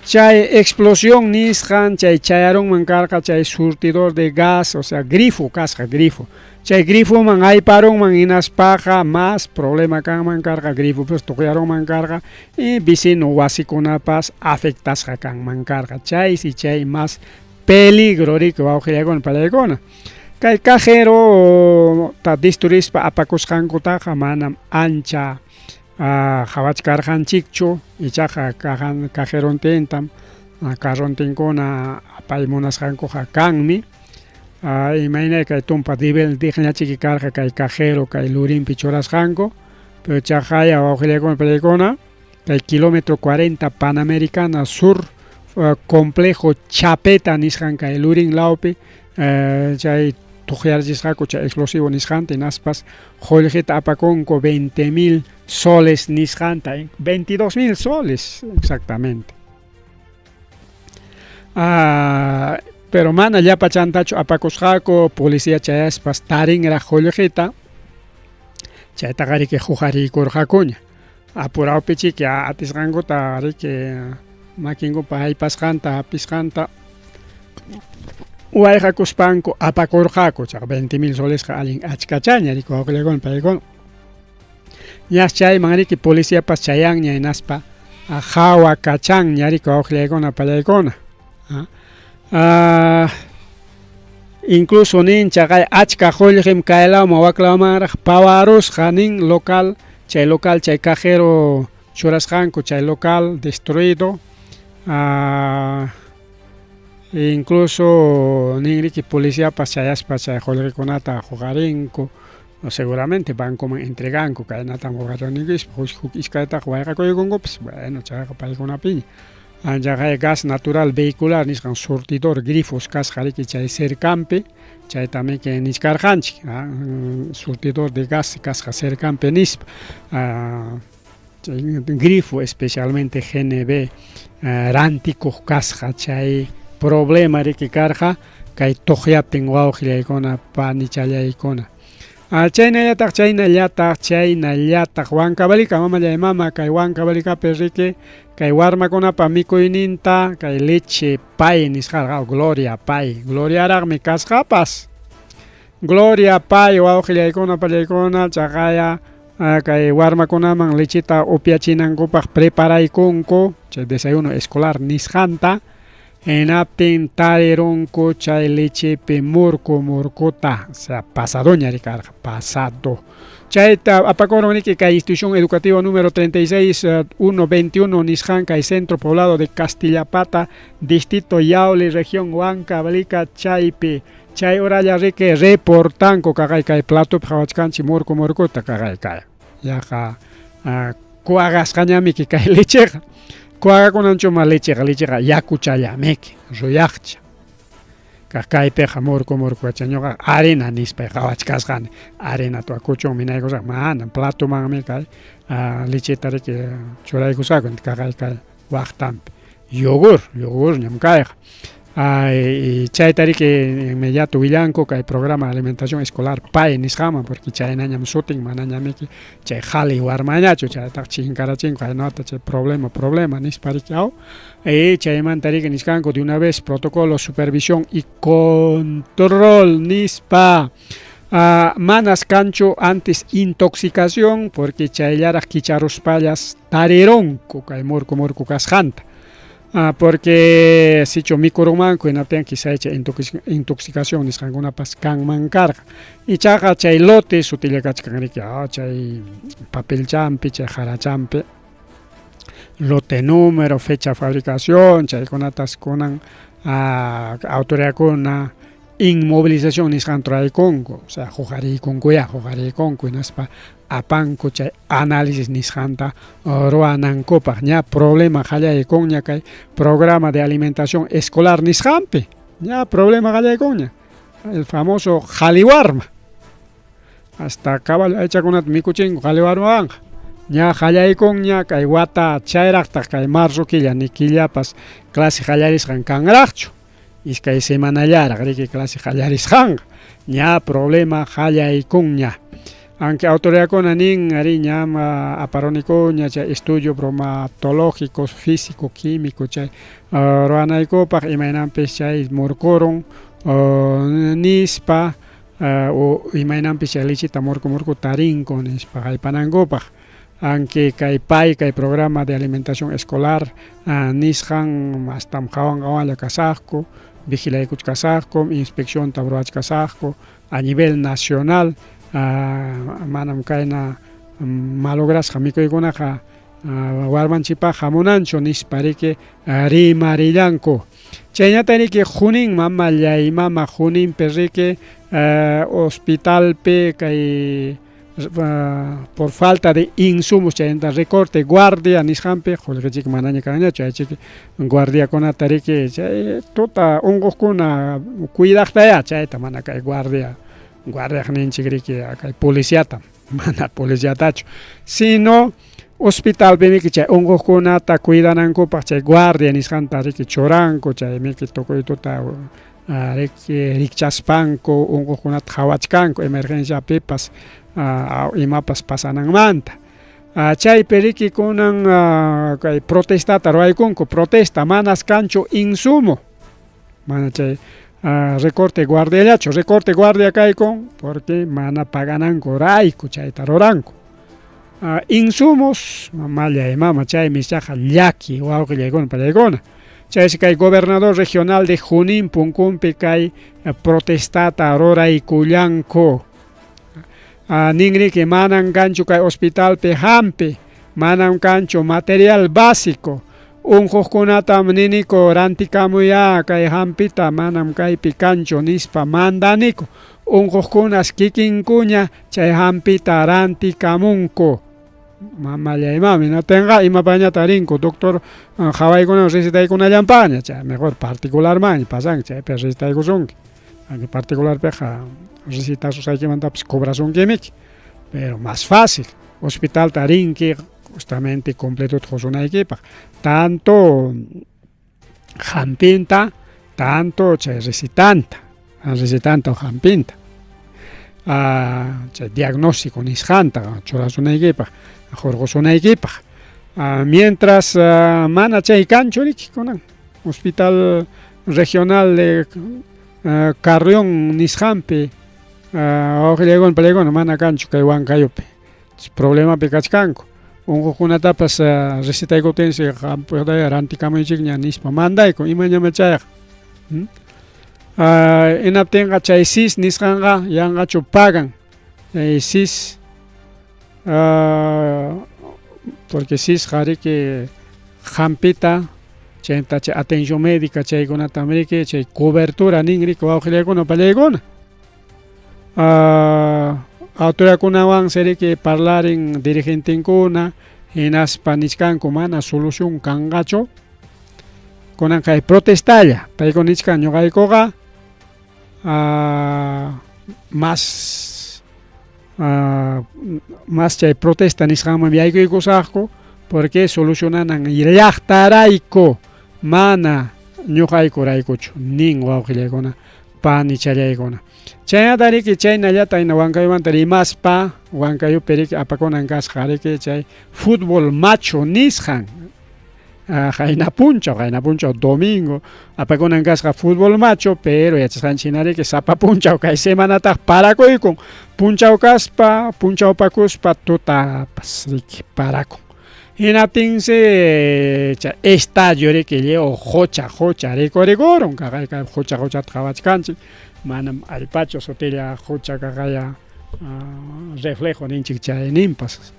Chay explosión nisqan, chay chayarunman karqa chay surtidor de gas, o sea, grifo kasqa, grifo. Chay grifoman ayparunman hinaspaqa más problema kanman karqa, grifopas tuqyarunman karqa y vecino wasikunapas afectasqa kanman karqa. Chaysi chay más peligro riki wawqillaykuna pallaykuna. Kay cajero ta destruispa apakusqankutaqa manam ancha qhawachkarqanchikchu, ichaqa cajerontintam carrontinkuna apay munasqankuqa kanmi. Imayna kay tumpa diqñachiki karqa kay cajero kay Lurinpi churasqanku, pero chaqaya wawqillaykuna pallaykuna kay kilómetro 40 Panamericana Sur complejo Chapeta nisqan kay Lurín lawpi chay tuqyarachisqaku chay explosivo nisqanta, hinaspas qullqita apakunku 20,000 soles nisqanta, 22,000 soles exactamente. Pero mana llapachantachu apakusqaku, policía chayaspas tarinraq qullqita, chaytaqa riki huqariykurqakuña. Apurawpi chiki atisqankuta riki makinkupa haypasqanta hapisqanta wayqakuspanku apakurqaku, chaqa 20,000 solesqa allin achkachaña riki wawqillaykuna paykuna. Ñas chayman riki policiapas chayanña hinaspa hawa kachanña riki wawqillaykuna pallaykuna. Incluso nin chaqay achka qullqim kay lawman wak lawmanraq pawarusqa nin local, chay local chay cajero churasqanku chay local destruido. Incluso nin riki policiapas chayaspa chay qullqikunata huqarinku, seguramente bancoman entreganku, kaynatam huqarininkispa, huk iskaytaqa wayqakuykunkupas, bueno chayqa paykunapiña. Anchaqay gas natural vehicular nisqan surtidor grifos kasqa riki chay cercanpi, chaytamiki nichkarqanchik, surtidor de gas kasqa cercanpi nispa. Grifo especialmente GNB rantikuq kasqa, chay problema riki karqa kay tuqyaptin wawqillaykuna panichallaykuna. Chaynallataq, chaynallataq, chaynallataq Huancavelica mamallay mama, kay Huancavelicapi riki kay warmakunapa mikuyninta kay leche pay nisqarqa, Gloria pay, Gloriaraqmi kasqapas. Gloria pay wawqillaykuna pallaykuna chaqaya kay warmakunaman lecheta upyachinankupaq preparaykunku chay desayuno escolar nisqanta. Hinaptin tarirunku chay lechepi murku murkuta, o sea, pasadoña rikarqa, pasado. Chayta apakurun riki kay institución educativa número 36 121 nisqan kay centro poblado de Castillapata, distrito Yauli, región Huancavelica, chaypi. Chay horalla riki reportanku kaqay kay platopi qhawachkanchik murku murkuta kaqay kay. Yaqa kuagasqañamiki kay lecheqa. Kuagakunanchuma lecheqa, lecheqa yakuchallamiki, ruyaqcha. Kaq kaypiqa murku murku kachan ñuqa harina nispay qawachkasqani. Harina tuakuchunmi naykusaq, manam platomanmi kay lecheta riki churaykusqaku kaqay kay waqtanpi. Yogur, yogurñam kayqa. Chayta riki inmediato willanku kay programa de alimentación escolar PAE nisqanman, porque chaynañam sutin, manañamiki chay qhali warmañachu, chaytaqa chinkarachinku haynata chay problema, problema nispa riki aw. Chaymanta riki nisqanku de una vez protocolo, supervisión y control nispa. Manas kanchu antes intoxicación, porque chayllaraq kicharuspallas tarirunku kay murku murku kasqanta. Porque sichu mikurunmanku hinaptin quizá chay intoxicación nisqankunapas kanman karqa. Ichaqa chay lote sutilla kachkan riki, chay papelchampi, chay jarachampi, lote número, fecha fabricación, chaykunatas kunan autoridadkuna inmovilización nisqanta ruraykunku, o sea, huqariykunkuyá, huqariykunku hinaspa apanku chay análisis nisqanta ruwanankupaq. Ña problema qallaykunña kay programa de alimentación escolar nisqanpi, ña problema qallaykunña, el famoso qhaliwarma. Hasta caballo aychakunata mikuchinku qhaliwarmawanqa. Ña qallaykunña kay wata chayraqtaq kay marzo killa ni killapas clase qallarisqan kanraqchu. Iskay semanallaraq riki clase qallarisqanqa. Ña problema qallaykunña. Aunque autoridadkuna nin ari ñam aparunikuña chay estudio bromatológico, físico, químico chay ruwanaykupaq imaynanpis chay murkurun nispa o imaynanpis chay lechita murku murku tarinku nispa haypanankupaq. Aunque kay PAE, kay programa de alimentación escolar nisqan mastam qawan qawanlla kasaqku, vigilaykuchkasaqku, inspeccionta ruwachkasaqku a nivel nacional, manam kayna malograsqa mikuykunaqa warmanchikpaq hamunanchu nispa riki rimarillanku. Chaynata riki Junín mamallay mama Juninpi riki hospitalpi kay por falta de insumos chaynata recorte guardia nisqanpi qullqichik manaña kanñachu, chaychik guardiakunata riki chay tuta unquqkuna cuidaqtaya chayta mana kay guardia guardiaqninchik riki kay policiata mana policiatachu, sino hospitalpi chay unquqkunata cuidanankupaq chay guardia nisqanta riki churanku, chaymiki tukuy tuta riki rikchaspanku unquqkunata qhawachkanku emergenciapipas imapas pasananmanta. Chaypi riki kunan kay protestata ruwaykunku, protesta manas kanchu insumo, mana chay recorte guardiallachu, recorte guardia kaykun porque mana pagananku rayku chayta ruranku. Insumos, mamallay mama, chaymi ichaqa llaki wawqillaykuna pallaykuna. Chaysi kay gobernador regional de Junín punkunpi kay protestata ruraykullanku. Ninriki manan kanchu kay hospitalpi hampi, manam kanchu material básico. Unquqkunatam niniku rantikamuya kay hampita manam kaypi kanchu nispa mandaniku. Unquqkunas kikinkuña chay hampita rantikamunku. Mamallay mami, hinaptinqa imapañataq rinku doctor qhawaykuna recetaykunallanpaqña, chay mejor particularmanña pasanki chaypi recetaykusunki. Aunque particularpiqa recetasusqaykimantapas cobrasunkimiki, pero más fácil hospitalta rinki justamente completota qusunaykipaq, tanto hampinta, tanto chay recetanta, recetanta o hampinta. Chay diagnóstico nisqanta churasunaykipaq, hurqusunaykipaq. Mientras mana chay kanchu riki kunan hospital regional de Carrión nisqanpi wawqillaykuna pallaykuna mana kanchu kay Huancayupi. Problemapi kachkanku. Unquqkunatapas recetaykuptinsi hampiqtaya rantikamuychikña nispa mandayku imañama chayqa. Hinaptinqa chay SIS nisqanqa yanqachu pagan. Chay SIS porque SISqa riki hampita chayta chay atención médica chaykunatam riki chay cobertura nin riki wawqillaykuna pallaykuna. Autoridadkunawansi riki parlarin dirigentinkuna hinaspa nichkanku mana solución kanqachu kunan kay protestalla paykuna nichkan ñuqaykuqa mas mas chay protesta nisqanman yaykuykusaqku porque solucionanan llaqtarayku mana ñuqaykuraykuchu nin wawqillaykuna panichallaykuna. Chaynata riki chaynallata hina Huancayomanta rimaspa Huancayopi riki apakunan kasqa riki chay fútbol macho nisqan qayna punchaw qayna punchaw domingo apakunan kasqa fútbol macho pero yachasqanchik hina riki sapa punchaw kay semanataq parakuykun punchaw kaspa punchawpakuspa tutapas riki parakun hinaptinsi chay estadio riki lliw qucha qucha rikurikurun kaqay kay qucha quchata qawachkanchik manam allpachu sutilla qucha kaqaya reflejo ninchik chayninpas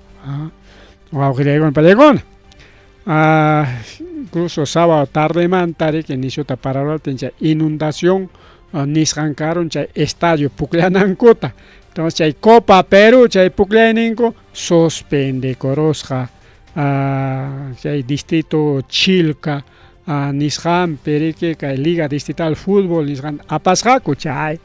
wawqillaykuna pallaykuna incluso sábado tardemanta riki nishuta pararuptin chay inundación nisqan karun chay estadio pukllanankuta entonces chay Copa Perú chay pukllayninku suspendekurusqa chay distrito Chilca nisqanpi riki kay Liga Distrital Fútbol nisqanta apasqaku chay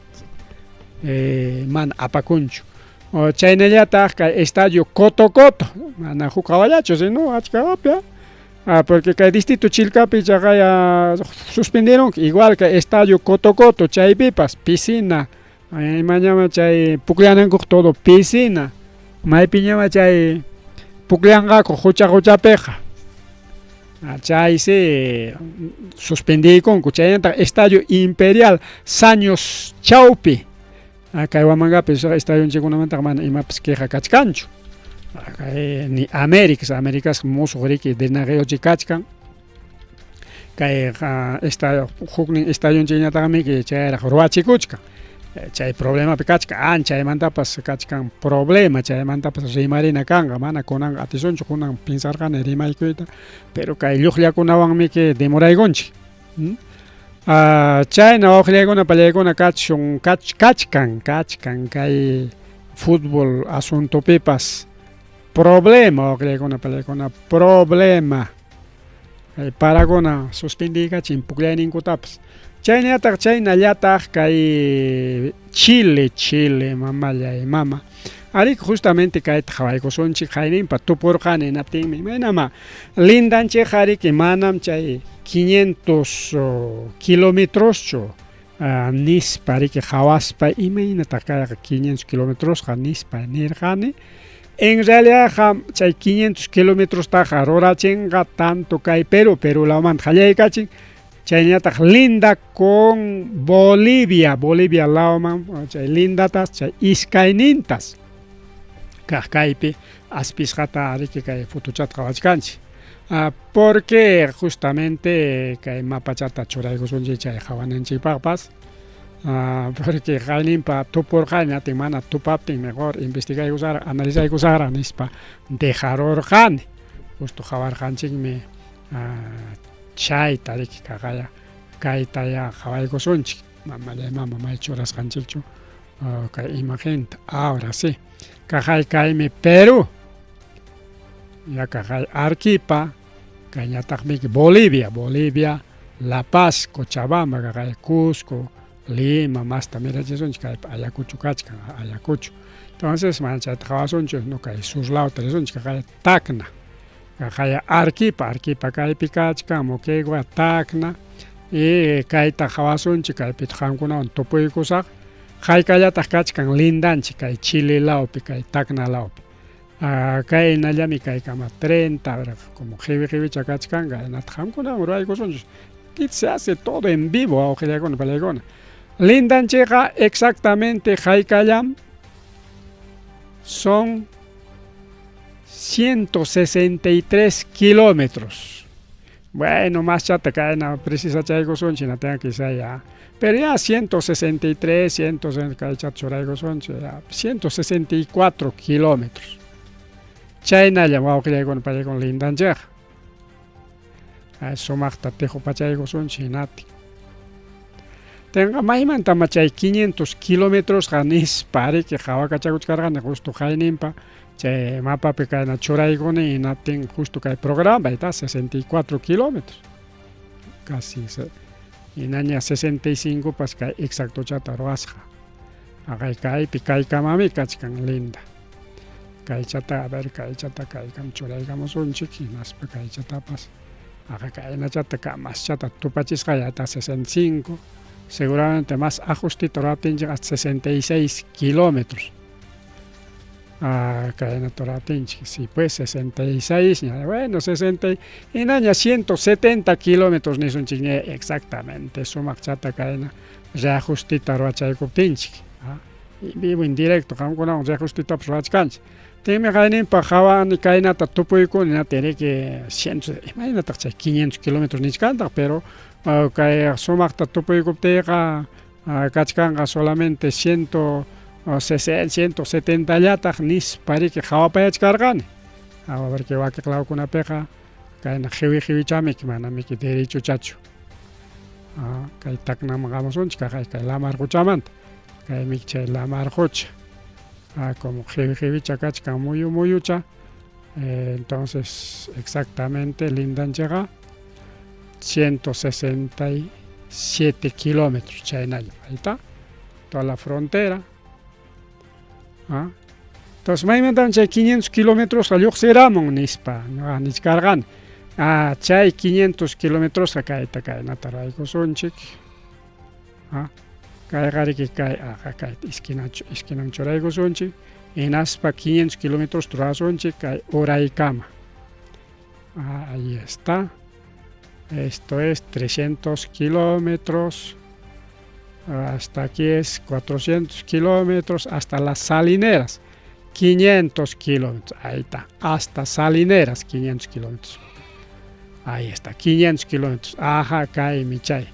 mana apakunchu chaynallataq kay estadio Coto Coto mana huk hawallachu sino achka hawapi porque kay distrito Chilcapi chaqaya suspendieron igual kay estadio Coto Coto chaypipas piscina imañama chay pukllanankuq todo piscina maypiñama chay pukllanqaku qucha quchapiqa chaysi suspendiykunku chaynataq estadio Imperial Saños Chaupi kay Huamangapi estadionchikkunamantaqa mana imapas queja kachkanchu ni Américas Américas musuq riki drenajeochi kachkan kay estadio huknin estadionchikñataqmi chayraq ruwachikuchkan chay problemapi kachkan anchaymantapas kachkan problema chaymantapas rimarina kanqa mana kunanqa atisunchu kunan piensarqani rimaykuyta pero kay lluqllakunawanmiki demoraykunchik chayna wawqillaykuna pallaykuna kachun kachkan kachkan kay fútbol asuntopipas problema wawqillaykuna pallaykuna problema kay parakuna suspendikachin pukllayninkutapas chaynallataq chaynallataq kay Chile Chile mamallay mama arí justamente kayta qhawaykusunchik qayninpa tupurqani hinaptinmi imaynama lindanchikqa riki manam chay 500 kilometroschu nispa riki qhawaspa imaynataq kayqa 500 kilometrosqa nispa nirqani en realidadqa chay 500 kilometrostaqa rurachinqa tanto kay Perú Perú lawmanta qallaykachin chaynallataq linda con Bolivia Bolivia lawman chay lindatas chay iskaynintas kaq kaypi aspisqata riki kay fotochata qhawachkanchik porque justamente kay mapachata churaykusunchik chay qhawananchikpaqpas porque qayninpa tupurqani atin mana tupaptin mejor investigaykusaraq analizaykusaraq nispa dejarurqani justo qhawarqanchikmi chayta riki kaqaya kaytaya qhawaykusunchik mamallay mama may churasqanchikchu kay imagenta ahora sí kaqay kaymi Perú ya kaqay Arequipa kayñataqmi Bolivia Bolivia La Paz Cochabamba kaqay Cusco Lima masta mirachisunchik kaypi Ayacucho kachkan Ayacucho entonces mana chayta qhawasunchik no kay sur lawta risunchik kaqay Tacna kaqay Arequipa Arequipa kaypi kachkan Moquegua Tacna y kayta qhawasunchik kaypitaq qamkunawan tupuykusaq haykallataq kachkan lindanchik kay Chile lawpi kay Tacna lawpi kaynallami kaykama 30 como qiwi qiwicha kachkan kaynataq qamkunawan ruraykusunchik aquí se hace todo en vivo wawqillaykuna pallaykuna lindanchikqa exactamente haykallam son 163 kilómetros. Bueno, maschata kayna precisachaykusunchik hinaptinqa quizá ya. Pero ya 163, 100 kaychata churaykusunchik ya 164 kilómetros. Chaynallam wawqillaykuna paykuna lindanchikqa. Sumaqta tiqupachaykusunchik hinaptin. Tinqa maymantama chay 500 kilometrosqa nispa riki qhawakachakuchkarqani justo qayninpa chay mapapi kayna churaykuni hinaptin justo kay programa está 64 kilómetros casi hinaña 65 pas kay exactochata ruwasqa haqay kaypi kaykamami kachkan linda kaychata a ver kaychata kaykam churaykamusunchik hinaspa kaychatapas haqa kaynachata kamaschata tupachisqa ya está 65 seguramente más ajustita ruwaptinchik hasta 66 kilómetros kaynata ruwaptinchik si pues 66 ña bueno 60 hinaña 170 kilómetros nisunchikña exactamente sumaqchata kayna reajustita ruwachaykuptinchik vivo en directo qamkunawan reajustitapas ruwachkanchik tinmi qayninpa qhawani kaynata tupuykuni riki ciento imaynataq chay 500 kilómetros nichkantaq pero kay sumaqta tupuykuptiyqa kachkanqa solamente 160 170 llataq nispa riki qhawapayachkarqani porque wakiq lawkunapiqa kayna qiwi qiwichamiki manamiki derechochachu kay Tacnaman hamusunchik kay kay lamar quchamanta kaymiki chay lamar qucha como qiwi qiwicha kachkan muyu muyucha entonces exactamente lindanchikqa 167 kilómetros chaynalla ahí está toda la frontera. Entonces maymantam chay 500 kilómetros lluqsiramun nispa ñuqa nichkarqani chay 500 kilómetros kayta kaynata ruraykusunchik kayqa riki kay kayta esquinaman churaykusunchik hinaspa 500 kilómetros rurasunchik kay uraykama. Ahí está. Esto es 300 kilómetros. Hasta aquí es 400 kilómetros hasta las Salineras. 500 kilómetros. Ahí está. Hasta Salineras, 500 kilómetros. Ahí está, 500 kilómetros. Ajá, kaymi chay.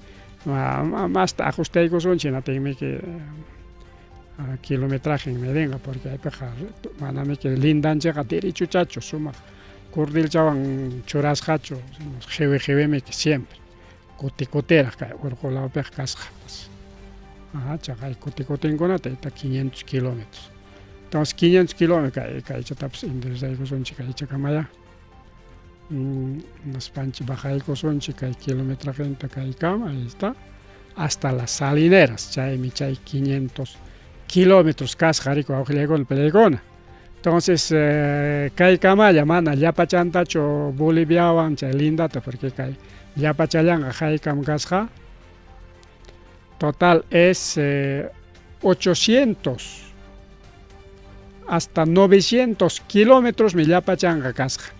Masta ajustaykusunchik hinaptinmiki kilometraje medinqa porque aypiqa manamiki lindanchikqa derechochachu sumaq kurdilchawan churasqachu qiwi qiwimiki siempre kuti kutiraq kay urqu lawpiqa kasqapas. Ajá, chaqay kuti kutinkunata está 500 kilómetros. Entonces 500 kilómetros kay kaychatapas enderezaykusunchik kaychakamaya. Hinaspanchik bajaykusunchik kay kilometrajenta kaykama, ahí está, hasta las Salineras, chaymi chay 500 kilómetros kasqa riki wawqillaykuna palaykuna. Entonces kaykamalla mana llapachantachu Boliviawan chay lindata porque kay llapachallanqa haykam kasqa total es 800 hasta 900 kilómetros mi llapachanqa kasqa.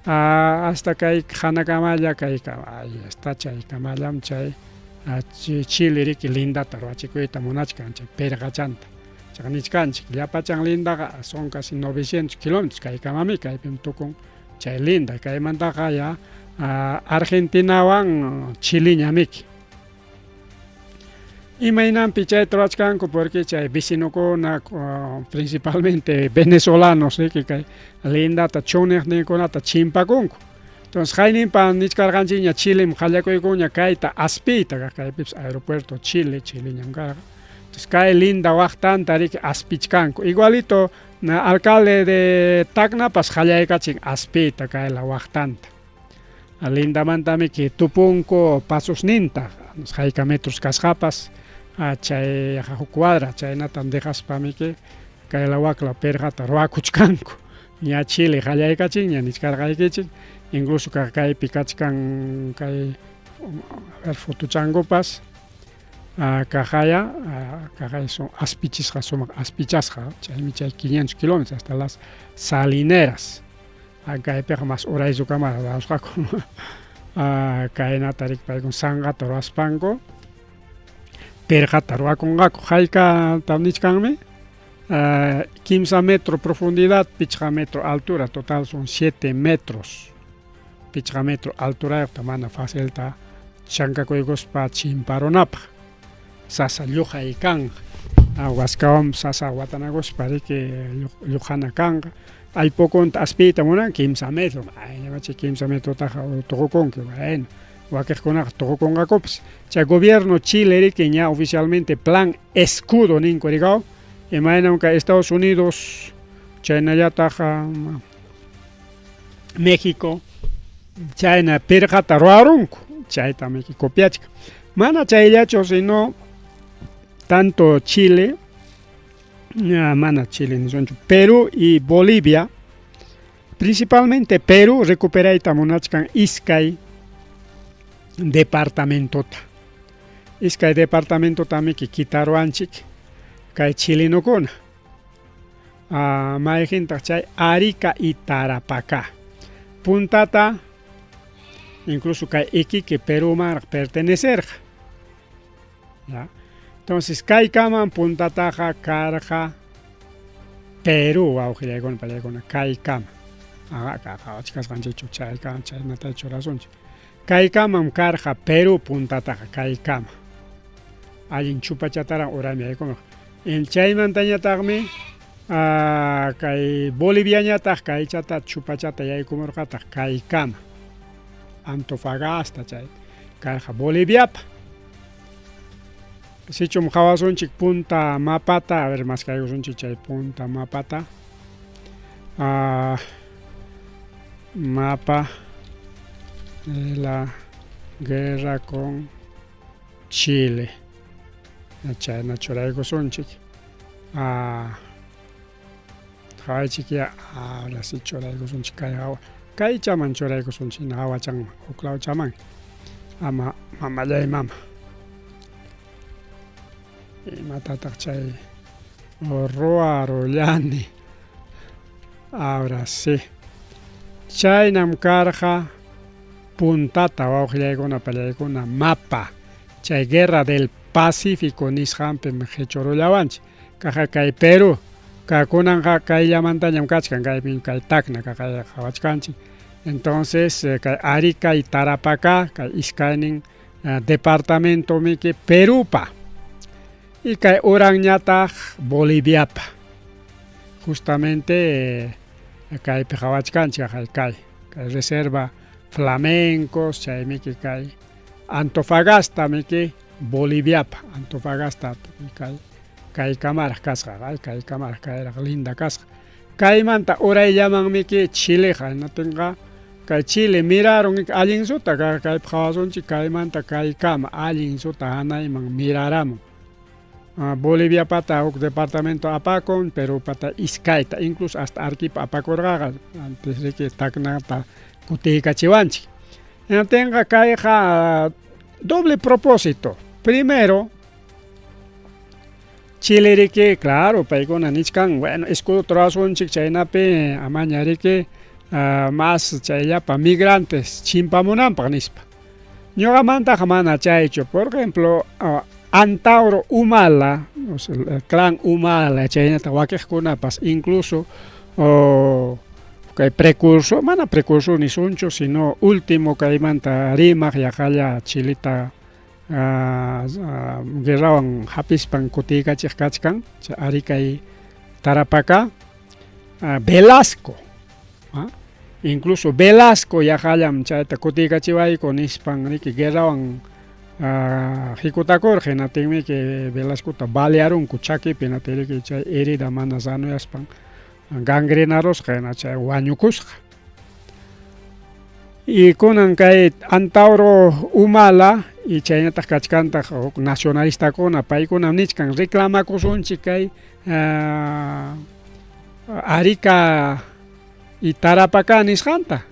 Hasta kay hanakamalla kaykama ahí está chaykamallam chay Chile riki lindata ruwachikuyta munachkan chay pirqachanta. Chaqa nichkanchik llapachan lindaqa son casi 900 kilómetros kaykamami kaypim tukun chay linda kaymantaqa ya Argentinawan Chileñamiki. Imaynanpi chayta ruwachkanku porque chay vecinokuna principalmente venezolanos riki kay lindata chunniqninkunata chimpakunku. Entonces qayninpa nichkarqanchikña Chilem qallakuykunña kayta aspiyta kaypipas aeropuerto Chile, Chileñam karqa. Entonces kay linda waqtanta riki aspichkanku igualito alcalde de Tacnapas qallaykachin aspiyta kay la waqtanta. Lindamantamiki tupunku pasosninta hayka metros kasqapas chay huk cuadra chaynatam dejaspamiki kay la wakla pirqata ruwakuchkanku. Ña Chile qallaykachinña nichkarqaykichik incluso kaypi kachkan kay a ver fotuchankupas kaqaya kaqaya son aspichisqa sumaq aspichasqa chaymi chay 500 kilómetros hasta las Salineras. Kaypiqa mas uraysukama ruwasqaku kaynata riki paykuna sanqata ruwaspanku pirqata ruwakunqaku. Haykatam nichkanmi? Kimsa metro profundidad, pichqa metro altura, total son 7 metros. Pichqa metro alturayuqta mana facilta chankakuykuspa chimparunapaq. Sasa lluqay kanqa. Waskawan sasa watanakuspa riki lluqana kanqa. Allpukunta aspiyta munan kimsa metro. Ay, kimsa metrotaqa tuqukunki. Bueno, wakiqkunaqa tuqukunqakupas. Chay gobierno Chile riki ña oficialmente plan escudo ninku rikaw. Imaynam kay Estados Unidos chaynallataq México chayna pirqata ruwarunku, chaytam riki copiachkan. Mana chayllachu sino tanto Chile, mana Chile nisunchu, Perú y Bolivia, principalmente Perú recuperayta munachkan iskay departamentota. Iskay departamentotamiki kitaruwanchik kay chilenokuna. Mayqintaq chay Arica y Tarapacá. Puntata incluso kay Iquique Perúmanraq pertenecerqa. ¿Ya? Entonces kaykaman puntataqa karqa Perú wawqillaykuna pallaykuna kaykama. Qhawachkasqanchikchu chaykama chaynata churasunchik. Kaykamam karqa Perú puntataqa kaykama. Allin chupachataran urami yaykumaq. Chaymantañataqmi kay Boliviañataq kaychata chupachata yaykumurqataq kaykama. Antofagasta chay karqa Boliviapa. Sichum qhawasunchik punta mapata, a ver maskaykusunchik chay punta mapata. Mapa de la guerra con Chile. Chayna churaykusunchik. Qhawaychik ahora sí churaykusunchik kay hawa. Kaychaman churaykusunchik hawachanman, huk lawchaman. Ama mamallay mama. Imatataq chay ruwarullani. Ahora sí. Chaynam karqa puntata wawqillaykuna pallaykuna mapa. Chay guerra del Pacífico nisqanpim qichurullawanchik. Kaqa kay Perú. Kakunanqa kayllamantañam kachkan kaypim kay Tacna kaqay qhawachkanchik. Entonces kay Arica y Tarapacá kay iskaynin departamentomiki Perúpa. Y kay uranñataq Boliviapa. Justamente kaypi qhawachkanchik kay kay reserva flamencos chaymiki kay Antofagasta miki Boliviapa. Antofagasta kay kaykamaraq kasqa, kaykamaraq kayraq linda kasqa. Kaymanta urayllamanmiki Chileqa, hinatinqa kay Chile mirarun allin suta kaypi qhawasunchik kaymanta kaykama allin suta hanayman miraramun. Boliviapata huk departamento apakun, Perúpata iskayta, incluso hasta Arequipa apakurqaqa, antes riki Tacnata kutiykachiwanchik. Hinatinqa kayqa doble propósito. Primero, Chile riki, claro, paykuna nichkan, bueno, escudo ruwasunchik chaynapi amaña riki más chayllapa migrantes chimpamunanpaq nispa. Ñuqamantaqa mana chaychu. Por ejemplo, Antauro Humala, o sea, el clan Humala, chaynata wakiqkunapas, incluso kay precursor, mana precursor nisunchu, sino último kaymanta rimaq yaqalla Chilita guerrawan hapispan kutiykachiq kachkan, chay Arica y Tarapacá, Velasco. Incluso Velasco yaqallam chayta kutiykachiwayku nispan riki guerrawan hikutakurqa, hinaptinmiki Velascota balearunku chakipi, hinaptinriki chay herida mana sanuyaspan gangrenarusqa, hina chay wañukusqa. Y kunan kay Antauro Humala y chaynataq kachkantaq huk nacionalistakuna, paykunam nichkan reclamakusunchik kay Arica y Tarapacá nisqanta.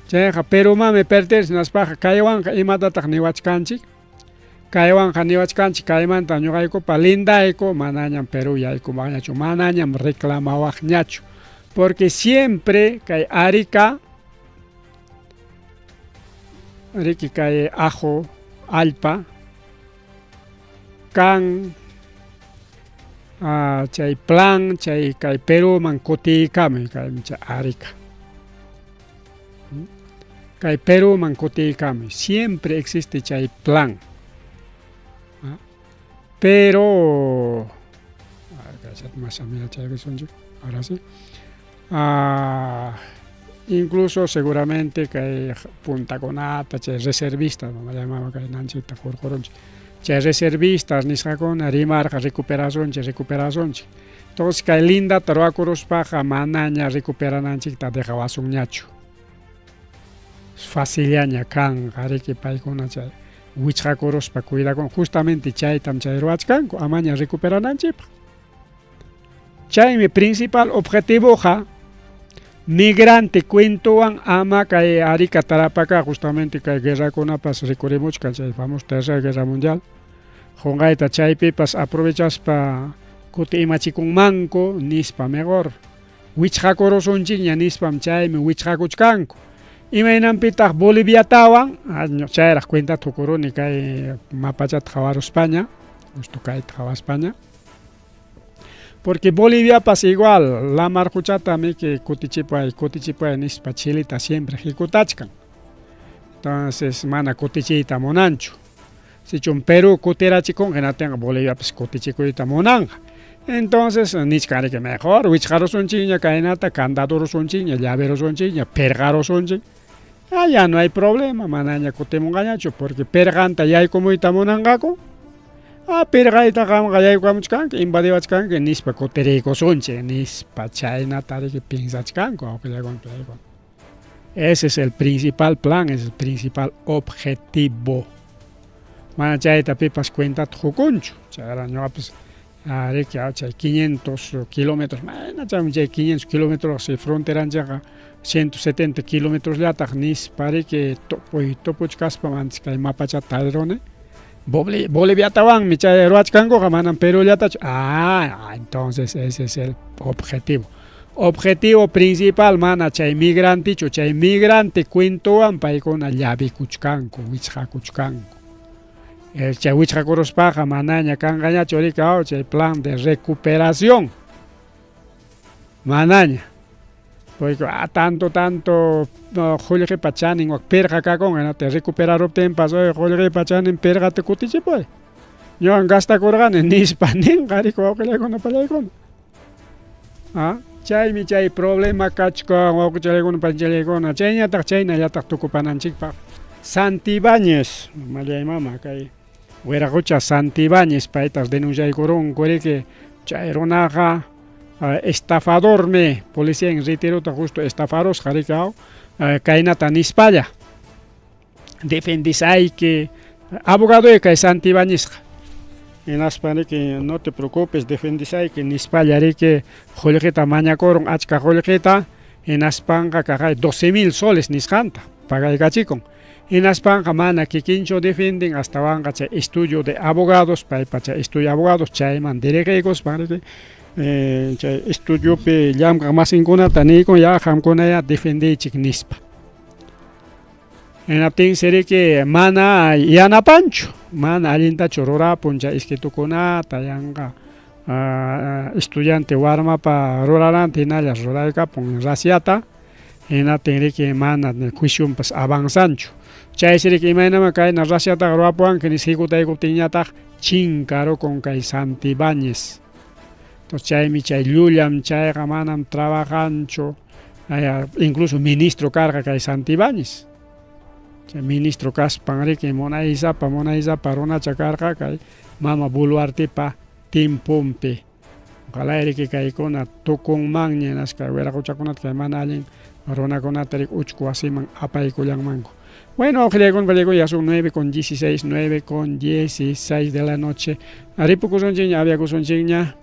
Chayqa Perúmanmi pertenece hinaspaqa kaywanqa imatataq niwachkanchik? Kaywanqa niwachkanchik kaymanta ñuqaykupa lindayku manañam Perú yaykumaqñachu, manañam reclamawaqñachu. Porque siempre kay Arica riki kay ajo allpa kan Chay plan chay kay Perúman kutiykamuy kaymi chay Arica. Kay Perúman kutiykamuy siempre existe chay plan. Pero ahora sí. Incluso seguramente kay puntakunata chay reservistas llamaba kay nanchikta hurqurunchik chay reservistas nisqakuna rimarqa recuperasunchik recuperasunchik entonces kay lindata ruwakuruspaqa manaña recuperananchikta dejawasunñachu facillaña kanqa riki paykuna chay wichqakuruspa cuidakun justamente chaytam chay ruwachkanku amaña recuperananchikpaq. Chaymi principal objetivoqa migrante cuentowan ama kay Arica Tarapacá justamente kay guerrakunapas rikurimuchkan chay famosa tercera guerra mundial qunqayta chaypipas aprovechaspa kuti imachikunmanku nispa mejor wichqakurusunchikña nispam chaymi wichqakuchkanku imaynanpitaq Boliviatawan chayraq cuentata tukuruni kay mapachata qawaruspaña justo kayta qawaspaña. Porque Boliviapas igual, lamar quchata miki kutichipuay, kutichipuay nispa Chilita siempre hikutachkan. Entonces mana kutichiyta munanchu. Sichum Perú kutirachikunqa hinaptinqa Boliviapas kutichikuyta munanqa. Entonces nichkan riki mejor wichqarusunchikña kaynata, candadorusunchikña, llaverusunchikña, pirqarusunchik. Ah, ya no hay problema, manaña kutimunqañachu porque pirqanta yaykumuyta munanqaku. Ah, pirqayta qamqa yaykukamuchkanki, invadiwachkanki nispa kutiriykusunchik nispa chaynata riki piensachkanku awqillakuna paykuna. Ese es el principal plan, es el principal objetivo. Mana chayta pipas cuentata qukunchu. Chayra ñuqapas riki chay 500 kilómetros, mayna chaymi chay 500 kilómetros si fronteranchikqa 170 kilometrosllataq nispa riki tupuy tupuchkaspam antes kay mapachata tariruni. Boliviatawanmi chay ruwachkankuqa manam Perullatachu. Ah, entonces ese es el objetivo. Objetivo principal mana chay migrantichu, chay migrante cuentowan paykuna llavikuchkanku, wichqakuchkanku. Chay wichqakuruspaqa manaña kanqañachu riki chay plan de recuperación. Manaña. Porque tanto, tanto qullqipa chanin wak pirqa kakunqa hinaptin recuperaruptinpas oye qullqipa chanin pirqata kutichipuy. Ñuqam gastakurqani nispa ninqa riki wawqillaykuna pallaykuna. Chaymi chay problema kachkan wawqichallaykuna panchallaykuna chayñataq chaynallataq tukupananchikpaq. Santibáñez, mamallay mama kay wiraqucha Santibáñez paytas denunciaykurunku riki chay runaqa estafadormi policía en retirota justo estafarusqa riki kaynata nispalla defendisayki abogadoy kay Santibáñezqa hinaspa riki no te preocupes defendisayki nispalla riki qullqita mañakurun achka qullqita hinaspanqa kaqay 12,000 soles nisqanta pagaykachikun hinaspanqa mana kikinchu defendin astawanqa chay estudio de abogados paypa chay estudio de abogados chayman dirigiykuspan riki chay estudiopi llamkaq masinkunata niykun ya qamkunaya defendiychik nispa. Hinaptinsi riki mana yanapanchu, mana allintachu rurapun chay escritukunata yanqa estudiante warmapa rurananta hinalla ruraykapun rasiata hinaptin riki mana juicionpas avanzanchu. Chaysi riki imaynama kayna rasiataqa ruwapuwanki nispa hikutaykuptinñataq chinkarukun kay Santibáñez. Entonces chaymi chay llullam chayqa manam trabajanchu. Incluso ministro karqa kay Santibáñez. Chay ministro kaspan riki munaysapa munaysapa runacha karqa kay mama Boluartepa tiemponpi. Ojalá riki kaykuna tukunmanña hinaspa kay wiraquchakunata kay mana allin runakunata riki uchku wasiman apaykullanmanku. Bueno, awqillaykuna pallaykuna ya son 9:16, 9:16 de la noche. Ripukusunchikña, aviakusunchikña.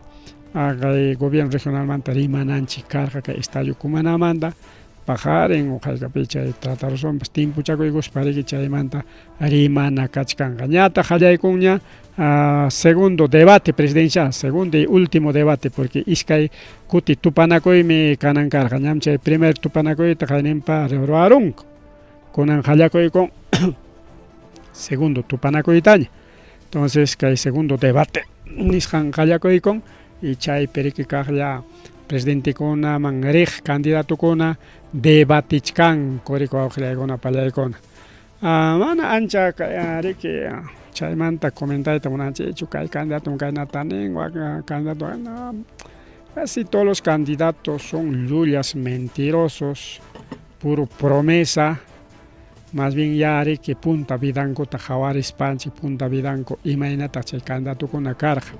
Kay gobierno regionalmanta rimananchik karqa kay estadio Cumanamanta paqarin uqaykapi chay tratarusunpas timpuchakuykuspa riki chaymanta rimana kachkanqa. Ñataq qallaykunña segundo debate presidencial, segundo y último debate, porque iskay kuti tupanakuymi kanan karqa. Ñam chay primer tupanakuyta qayninpa ruwarunku. Kunan qallakuykun segundo tupanakuytaña. Entonces kay segundo debate nisqan qallakuykun. Y chaypi riki kaqlla presidentekunaman riq candidatokuna debatichkanku riki wawqillaykuna pallaykuna. Mana ancha riki chaymanta comentayta munanchikchu kay candidatom kaynata nin wak candidato casi todos los candidatos son llullas, mentirosos, puro promesa. Más bien ya riki punta vidankuta qawarispanchik, punta vidanku imaynataq chay candidatokuna karqa.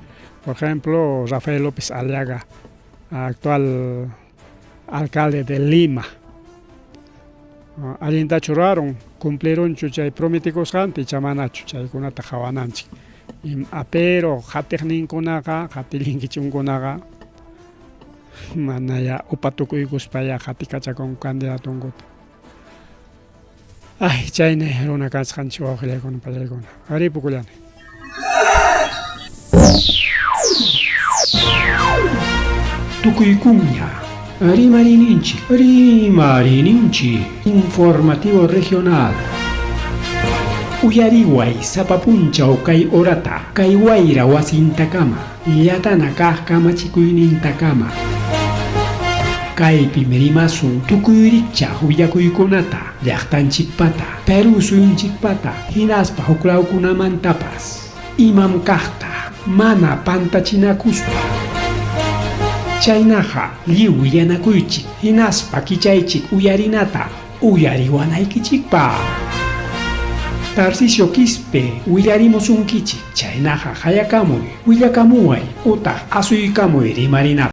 Por ejemplo, Rafael López Aliaga, actual alcalde de Lima. Allintachu rurarun, cumplirunchu chay prometikusqanta icha manachu, chaykunata qawananchik. Pero qatiqninkunaqa, qatillinkichunkunaqa manaya upa tukuykuspaya qatikachakunku candidatonkuta. Ay, chayna runa kasqanchik wawqillaykuna pallaykuna. Ripukullani. Tukuykunña rimarininchik, rimarininchik, informativo regional. Uyariway sapa punchaw kay horata, kay wayra wasintakama, llatana kaq kamachikuynintakama. Kaypim rimasun tukuy rikchaq willakuykunata, llaqtanchikpata, Perú suyunchikpata, hinaspa huklawkunamantapas. Imam kaqta, mana pantachinakuspa. Chaynaqa lliw willanakuychik, hinaspa kichaychik uyarinata, uyariwanaykichikpaq. Tarcisio Quispe willarimusunkichik, chaynaqa hayakamuy, willakamuway utaq asuykamuy rimarinapaq.